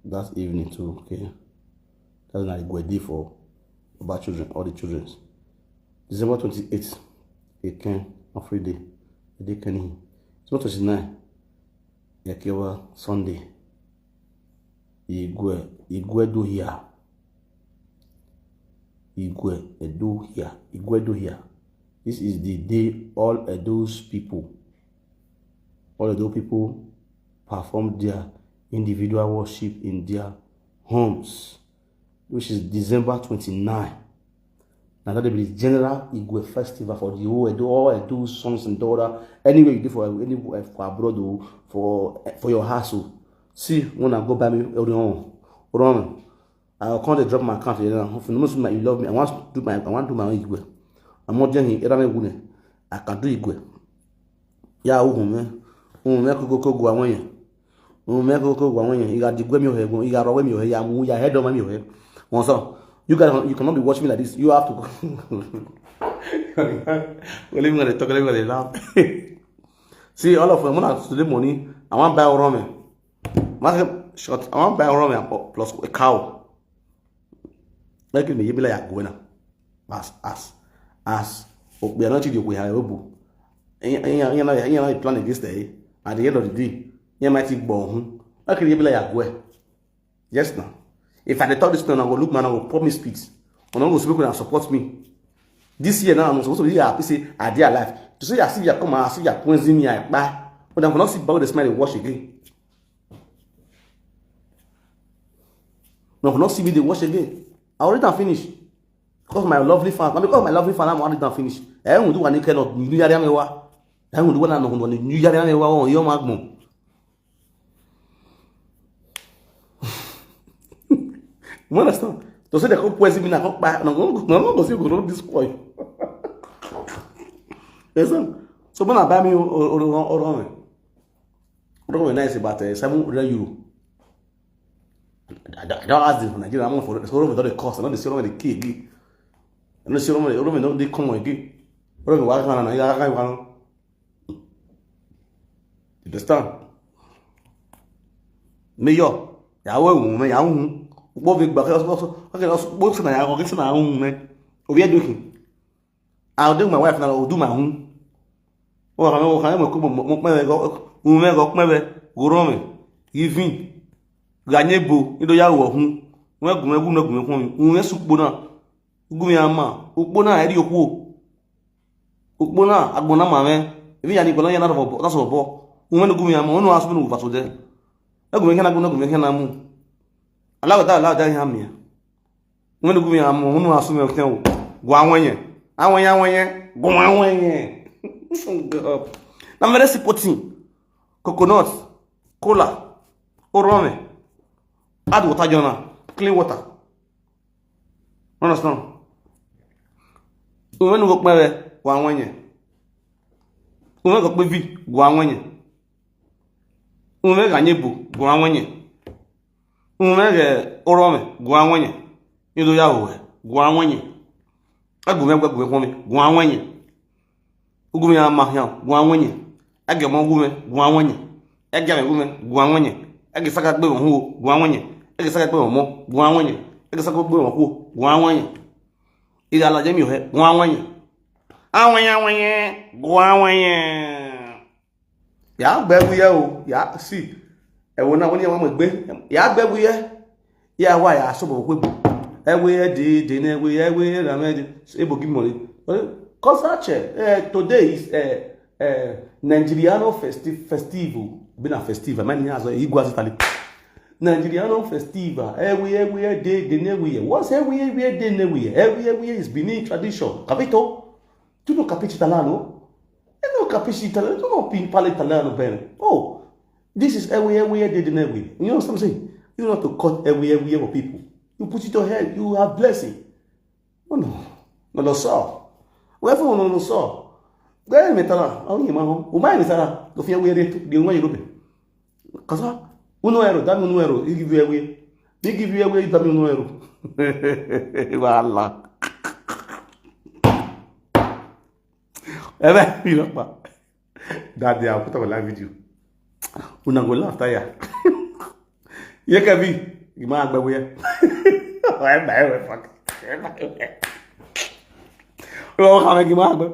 that evening too. Okay. That's not Igwe day for about children, all the children. December twenty-eighth, Eken, a free day. Ede Keni. December twenty-nine, Yakewa Sunday. Igwe, Igwe do here. Igwe Edo here. Igwe do here. This is the day all Edo's people, all Edo people perform their individual worship in their homes, which is December twenty-nine. Now that will be the general Igwe festival for the whole Edo, all Edo sons and daughter. Anywhere you do for anywhere for abroad or for for your house. Oh. See, when I go buy me Orion, Orion. I will come to drop my account here now. If you know my, you love me, I want to do my I want to do my own Igwe. I'm not doing it. I can do Igwe. Ya uhume. Uhume kuko kuko gwa wenye. Uhume kuko gwa wenye. You got the gwe mi ohe. You got rowe mi ohe. Ya mu ya head on mi ohe. One so you guys you cannot be watching me like this. You have to. Well, even when they talk, they laugh. See, all of them, when I today morning, I want to buy a rum. Market short, I want to buy a rum plus a cow. Like me, you be like a gwena. As as as we are not you we have obu. You know you plan against it. At the end of the day, you might think born. Like you be like a gwe. Yes now. If I dey talk this now, I go look man, I go promise peace. Una go speak and support me. This year now, I'm supposed to be here. I say I dey alive. To say I see you come, I see you poison me, I buy. But I'm not see body smell the wash again. No, not see me the wash again. I already done finish. Because my lovely fans, not because my lovely fans, I'm already done finish. I won't do one kind of new year. I won't do one new year. I won't do one new year. You understand? To say they come poison me, I come buy, and I'm going to go see go this boy. Yes, sir. So when I buy me or or or or or nice about uh, seven hundred euro. I don't, I don't ask them for Nigeria. I'm for the so the cost. I know the same the key again. I know the same the come again. What do you want? You can't. You can't. You can't. You understand? Mayor, ya we wu me, ya wu. Ukpo ve gba ke osu, osu, osu, ukpo se na ya, oke se na wu me. Obi eduki. I'll do my wife now, I'll do my own. O ka me, o ka me, mo ko mo, mo pe ve go, wu me go pe ve, go ro me. Giving. Ga nye bo, ido ya wo hu. We gu me gu na gu me ko mi. Wu me su ukpo na. Gu me ama. Ukpo na, eri okwo. Ukpo na, agbo na ma me. Ebi ya ni ko na ya na ro bo, na so bo. Wu me gu me ama, unu asu me nu va so de. Egu me ke na gu na gu me ke na mu. Ala da, ala da ya mi. Wu me gu me ama, unu asu me ke o. Gwa wenye. Awenye, awenye. Gwa wenye. Na very simple thing. Coconut, cola, orome. Add water join am, clean water. Understand? Wu me nu go pe ve, gwa wenye. Wu me go pe vi, gwa wenye. Wu me ga nye bo, gwa wenye. Wu me ge orome, gwa wenye. Ido ya wo, gwa wenye. Egu me gbe gu me ko mi, gwa wenye. Ugu me ama ya, gwa wenye. Ege mo gu me, gwa wenye. Ege me gu me, gwa wenye. Ege saka gbe mo hu, gwa wenye. Ege saka gbe mo, gwa wenye. Ege saka gbe mo hu, gwa wenye. Iga la je mi o he, gwa wenye. Awenye, awenye, gwa wenye. Ya gbe wu ye o, ya si. E wo na wo ni wa mo gbe. Ya gbe wu ye. Ya wa ya so bo kwe. E we e de de ne we e we ra me de. E bo gi mo ni. Cause actually, eh, today is eh, eh, Nigeriano festi festival. Been a festival. Many years ago, Igwazi Tali. Nigeriano festival. E we e we e de de ne we. What's e we e we e de ne we? E we e we is Benin tradition. Capito? Tu non capisci italiano? E non capisci italiano? Tu non pi- parli italiano bene? Oh, this is e we e we e de de ne we. You know what I'm saying? You know to cut e we e we for people. You put it on head, you have blessing. Oh no, no lo so. Wherefore no lo so. Gbe mi tara, awon yin ma ho. O ma mi tara, lo fi e we de de won yi lo be. Kasa, unu ero, da mi unu ero, I give you e we. I give you e we, da mi unu ero. Wala. Ebe, you know, pa. That day I put up a live video. Una go laugh tire. Ye Kevin, you might be where. Why my fuck? Why my Why how make you might be?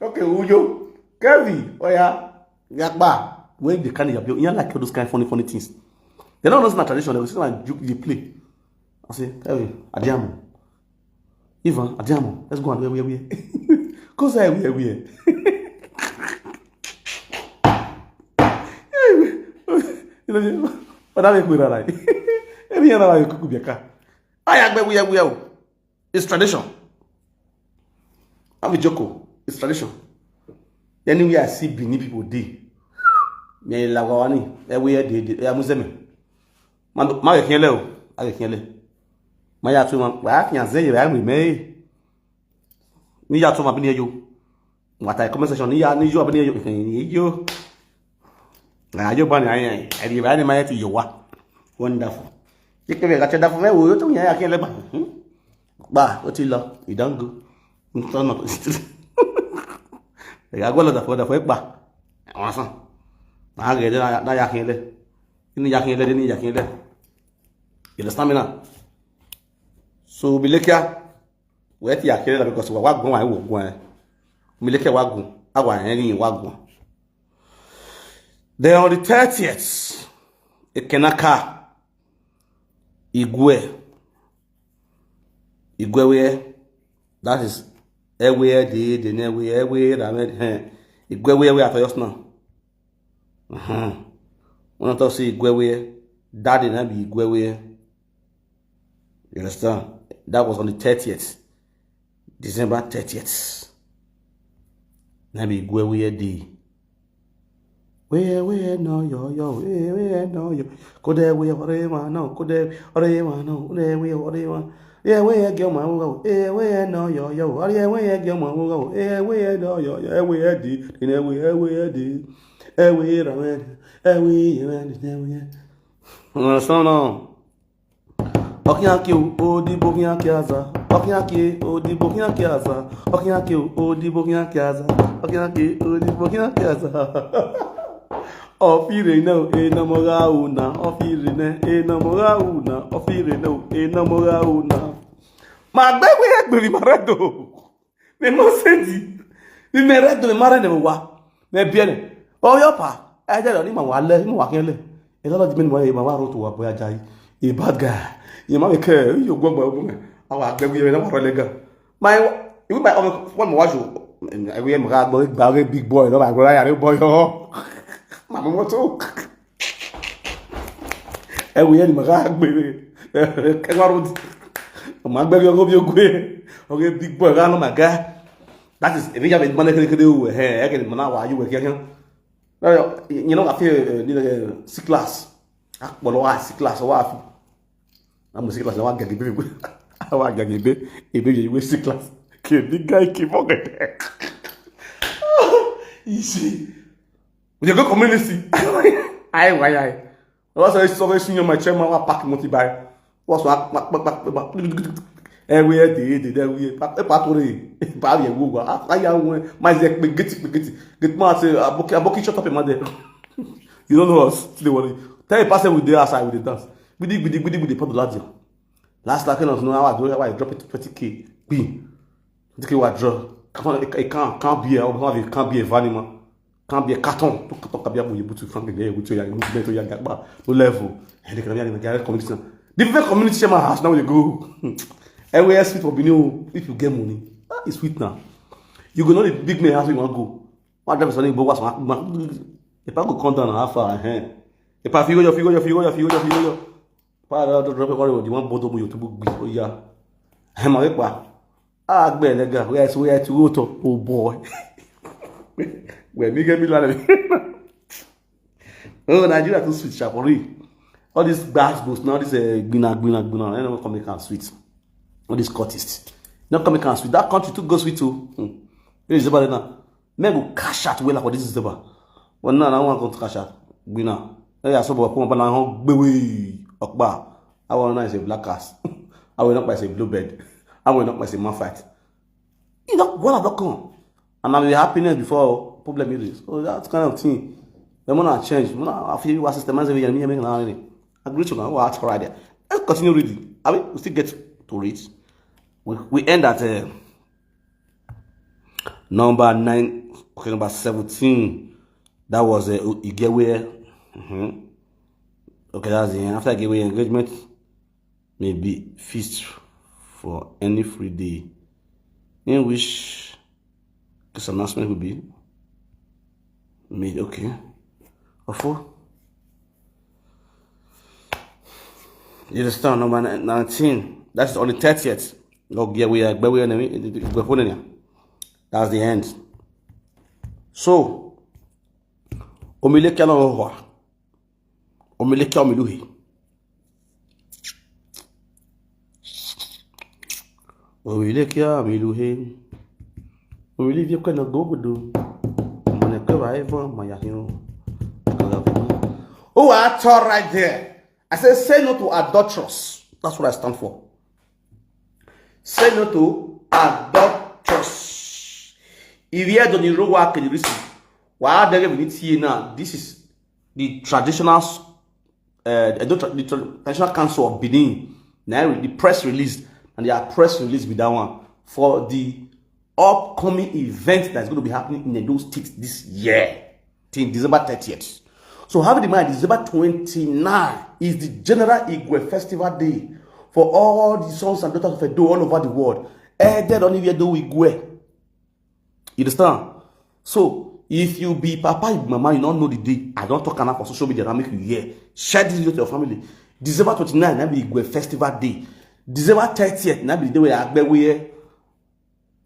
Okay, Ujo, Kevin, oh yeah, Yakba. When they can't have you, you like all those kind of funny, funny things. They don't know it's not tradition. They will say like joke they play. I say, Kevin, Adiamo. Ivan, Adiamo, let's go and where, where, where? Cause I where, where? You know, but that make me right. Every year I cook biaka. I agbe where, where? It's tradition. I'm a joko. It's tradition. Anywhere I see Benin people dey. Me la wani. Everywhere they dey. Ya muzeme. Ma ma ke le o. A ke le. Ma ya tu ma. Wa fi an ze ya mi me. Ni ya tu ma bi ni yo. Wa ta comment section ni ya ni yo bi ni yo. Ni yo. Na yo ba ni ayan. E di ba ni ma ya ti yo wa. Wonderful. Ye ke be ga che da fun me wo yo to yan ya ke le gba. Hmm? Gba, o ti lọ, e don go. N tọ nọ. E ga gbọ lọ da fun da fun e pa. Àwọn san. Na ga de na ya ke le. Ni ya ke le, ni ya ke le. You understand me now? So Milekia, we ti ya ke le because wa wa gun wa wo gun. Milekia wa gun. Awa yen ni wa gun. Then on the thirtieth, Ekenaka, Igwe, Igwe where, that is, everywhere they, they, everywhere, everywhere, I mean, eh, Igwe where, where I just now. Uh-huh. When I talk say Igwe where, that did not be Igwe where. You understand? That was on the thirtieth, December thirtieth. Na be Igwe where day. Where, where, no, yo, yo, where, where, no, yo. Kode where, where, no, kode where, where, no, where, where, where, where. Yeah, where, girl, my, oh, yeah, where, no, yo, yo, oh, yeah, where, girl, my, oh, yeah, where, no, yo, yo, where, di, where, where, di, where, where, where. You understand now? Ọkịa akị o, odibo ọkịa akị aza. Ọkịa akị, odibo ọkịa akị aza. Ọkịa akị o, odibo ọkịa akị aza. Ọkịa akị, odibo ọkịa akị aza. Ofirene, enamorauna, ofirene, enamorauna, ofirene, enamorauna. Ma gbegbe ye gberi maredo. Me mo sendi. Me me redo me mare ne wa. Me biene. O yo pa. E je ni ma wa le, ni ma wa ken le. E lo di me ni mo e ma wa ro to wa boya jai. A bad guy. Ye ma me ke, yo gbogbo gbogbo me. Awa gbegbe ye na wa ro le gan. My, even my own, when my watch you, I will have go back big boy, no, my brother, I boy, oh. My mama too. I will have my baby. I want to. My baby, I hope you go. Okay, big boy, I know my guy. That is, if you have a money, can do. Hey, I can, man, why you work here? No, you know, I feel, uh, C class. I, well, why C class? Why? I'm a C class. I want to get the baby. I want to get the baby. A baby, you C class. Kid, big guy, keep on. You see, we go community. I, why, I. What's a so senior my chairman? What pack multi buy? What's what? Everywhere they did, everywhere. Patori. Pavi and Google. I, I, my zek, get it, get it. Get my say, Aboki, Aboki, shut up, my day. You don't know us. Still worry. Tell a person with the outside with the dance. Bidi, bidi, bidi, bidi, put the lad. Last like, you know, how I do, how I drop it twenty K. B. twenty K what draw. Come on, it can't, can't be a, it can't be a vanima. Can't be a carton. Don't talk about you, but you can't be there with your movement or your gagba. No level. And they can be in the community. The different community share my house now. You go. Everywhere sweet for Benin. If you get money, that is sweet now. You go know the big man house you want to go. What drive something bogus? If I go come down, how far? Eh. If I figure your figure your figure your figure your figure your. If I don't drop it, you want bother you to book. Oh yeah. I'm a pa. Ah, gbẹ̀lẹ́gà, where is where to go to? Oh boy. Where me get me land. Oh, Nigeria too sweet, sha, for real. All these bad books now, this uh, gbina, gbina, gbina, they never come make am sweet. All these cultists, not come make am sweet. That country too go sweet too. Hmm. Where is everybody now? Men go cash out well for this December. But now, I want to cash out. Gbina. Hey, I saw boy come up and I hung gbewe okpa. I want nice a black ass. I will not buy a blue bed. I will not buy a man fight. You know what I don't come. And I'm happiness before problem it is. So that kind of thing. The more I change, more I feel what system is every year. Me make now. I agree to now. What right there? Let's continue reading. I mean, we still get to read. We, we end at uh, number nine. Okay, number seventeen. That was uh, Igewe. Mm-hmm. Okay, that's the end. After Igewe engagement, maybe feast for any free day in which this announcement will be made. Okay. Ofo. You understand? Number ni- nineteen. That's on the thirtieth. Okay, we are, we are, we are, that's the end. So, Omileke no ho. Omileke Omiluhi. Omileke Omiluhi. Omileke na gogodo. Mane kwa evo maya hiyo. Oh, I thought right there. I said, say no to adulterers. That's what I stand for. Say no to adulterers. If you don't know what can you listen, why are they giving it here now? This is the traditional, uh, the, tra- the tra- traditional council of Benin. Now the press release and their press release with that one for the upcoming event that's going to be happening in Edo State this year, till December thirtieth. So have in mind, December twenty-nine is the General Igwe Festival Day for all the sons and daughters of Edo all over the world. Eh, they don't even do Igwe. You understand? So if you be papa, you be mama, you don't know the day. I don't talk enough for social media. I make you hear. Share this video to your family. December twenty-nine, that be Igwe Festival Day. December thirtieth, that be the day where I be where.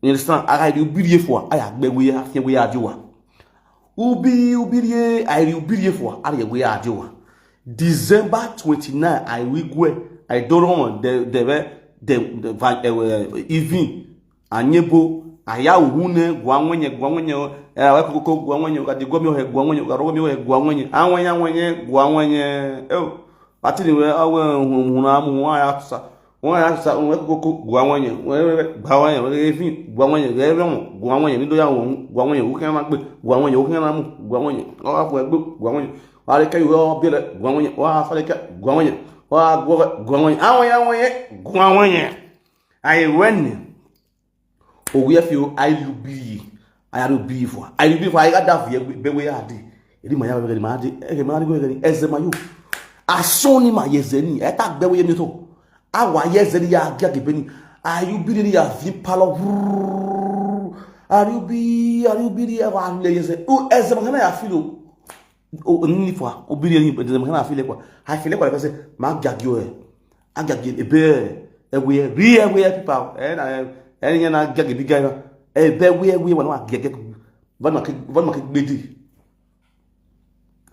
You understand? I do be here for I be where I can where I do. Ubi ubirie, I do be here for I where I do. December twenty-nine, I will go. I don't know the the the the, the even Anyebo, aya uhune, guanwenye, guanwenye, eh, wekoko, guanwenye, gadigomi ohe, guanwenye, garogomi ohe, guanwenye, anwenye, anwenye, guanwenye. Eh, ati ni we awe huna mu aya tusa. Wọn yà sá wọn kókó gùn àwọn yẹn, wọn yẹ gùn àwọn yẹn, wọn yẹ fi gùn àwọn yẹn, wọn yẹ wọn gùn àwọn yẹn, nítorí àwọn òun gùn àwọn yẹn, òun kí wọn máa gbé gùn àwọn yẹn, òun kí wọn máa mú gùn àwọn yẹn, wọn wá fún ẹgbẹ gùn àwọn yẹn, wọn á lè kẹyìn wọn bí ẹlẹ gùn àwọn yẹn, wọn á fọlẹ kẹ gùn àwọn yẹn, wọn á gbọ gùn àwọn yẹn, àwọn yẹn, àwọn yẹn gùn àwọn yẹn. Àyè wẹ́nì òwe ẹ fi o àìlùbíyì, àyàlùbíyì fún wa, àìlùbíyì fún wa, àyíká dàfù yẹ bẹ́wẹ́ yà á di èdè màá yà wẹ́gẹ́ ni màá di ẹ̀gẹ́ màá di wẹ́gẹ́ ni ẹ̀zẹ̀ màá yóò. Asán ni màá yẹ ẹ̀zẹ̀ ni ẹ̀ tá gbẹ́wẹ́ yẹ mi tó. Awa yẹ ẹ̀zẹ̀ ni yà á gé àgẹ̀bẹ́ ni. Ayubi ni yà á fi palọ̀ wúrúrú. Ayubi, ayubi ni yà á lẹ̀ yẹ ẹ̀zẹ̀. Ẹ̀zẹ̀ màá yà á fi lò. Ni fua obiri ni ẹ̀zẹ̀ màá yà á fi lẹ̀ kwa. Àfi lẹ̀ kwa lẹ́kọ̀ọ́ sẹ́ màá gàgé o ẹ̀. Agàgé ebe ẹ̀wẹ̀ rí ẹ̀wẹ̀ pípa ẹ̀ na ẹ̀ yẹn na gàgé bí gàgé ẹ̀bẹ̀ wẹ̀ wẹ̀ wà ní wà gẹ̀gẹ̀. Vọ́n ma ké gbédè.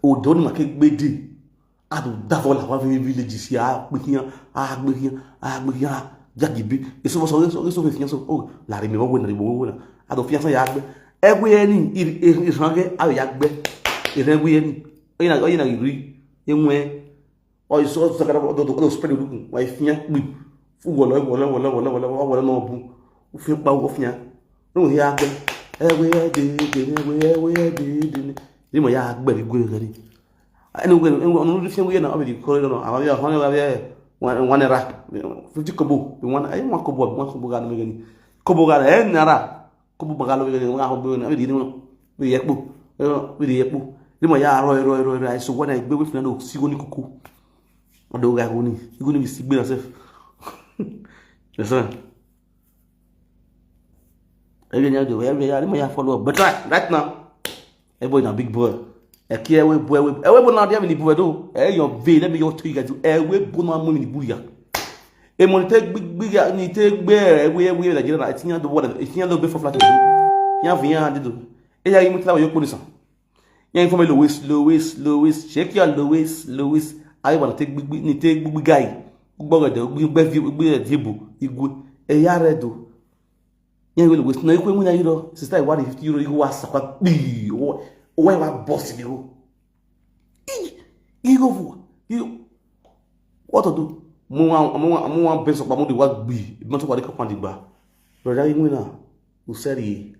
Òdò ni ma ké gbédè. A dùn dàfọ́ làwọn fi village sí àgbéhìyàn àgbéhìyàn àgbéhìyàn. Jàgìbí èso fọsọ èso èso fìyàn sọ ọ làrí mi wọ́n wẹ̀ nàrí wọ́n wẹ̀ nà. A dùn fìyàn sọ yà gbẹ ẹgbẹ́ yẹn ni ìsànkẹ́ a yà gbẹ ìrẹ́gbẹ́ yẹn ni ọ̀yìn nà rí ẹ̀wọ̀n ẹ̀ ọ̀yìn sọ sọ kàdà ọ̀dọ̀ ọ̀dọ̀ spẹ́lẹ̀ olùkùn wà á fìyàn pè fún wọ̀lọ́ wọ̀lọ́ wọ̀lọ́ wọ̀lọ́ wọ̀lọ́ wọ̀lọ́ náà bù ó fi pa wọ́ fìyàn lóhùn yà gbẹ ẹgbẹ́ yẹn dèédèé ẹgbẹ́ yẹn dèédèé ni mọ̀ yà gbẹ ní gbẹ yẹn ni. Anyway, ọ̀nà orí fi wíyẹn náà ọ̀bẹ di kọ́lé lọ́nà àwọn yà wọ́n yà wọ́n yà wọ́n nira fifty kobo bí wọ́n ẹ̀ wọ́n kobo bí wọ́n kobo gà lómi gani kobo gà ẹ̀ nara kobo gà lómi gani wọ́n kà kobo gà lómi gani wọ́n yẹ kpo wọ́n yẹ kpo ní mọ̀ yà rọ rọ rọ rọ àìsàn wọ́n náà gbé wífún náà sí wọ́n ní kókó ọ̀dọ̀ wọ́n gà wọ́n ní wọ́n ní bí sí gbé náà sẹ́f. Yes sir. Every day, every day, every day, follow up. But right, right now, everybody na big boy. Ẹ kí ẹwé bo ẹwé ẹwé bo náà díẹ̀ mi ní bu ẹ dó. Ẹ yọ ve lẹ́mi yọ tó yìí gàdú ẹwé bo náà mú mi ní bu yà. Èmọ̀ ní tẹ́ gbígbíga ní tẹ́ gbé ẹwé ẹwé Nàìjíríà náà ẹtí yẹn ló wọ́n ẹtí yẹn ló gbé fọ́fúlà tó dùn. Yẹn fi yẹn hàn dídò. Ẹ yà yín mú tíláwọ̀ yóò pọ̀ nìsàn. Yẹn fún mi Lois Lois Lois ṣé kí ọ Lois Lois ayé wà ní tẹ́ gbígbí ní tẹ́ gbígbíga yìí. Gbọ́dọ̀ gbígbẹ́ fi gbígbẹ́ dìbò igun ẹ̀yà rẹ̀ dò. Yẹn wele wesi na ikwe nwunye anyị rọ sista iwa na fifty euro ihu wa sakwa kpii ụwa iwa bọs ni o. Ihu bụ ihu what to do? Mụ nwa mụ nwa mụ nwa benso kpa mụ dị wa gbi benso kwa dị kọpa dị gba. Brother inwe na useri ye.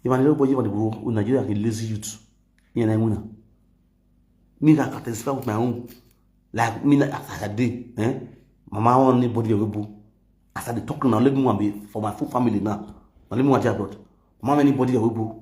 Iwa na ụbọchị iwa na bụ Nigeria ke lazy youth. Yẹn na inwe na. Me I can testify with my own. Like me na as I dey, eh? Mama want anybody wey bo. As I dey talk now, let me one be for my full family now. Now let me one dey abroad. Mama anybody wey bo.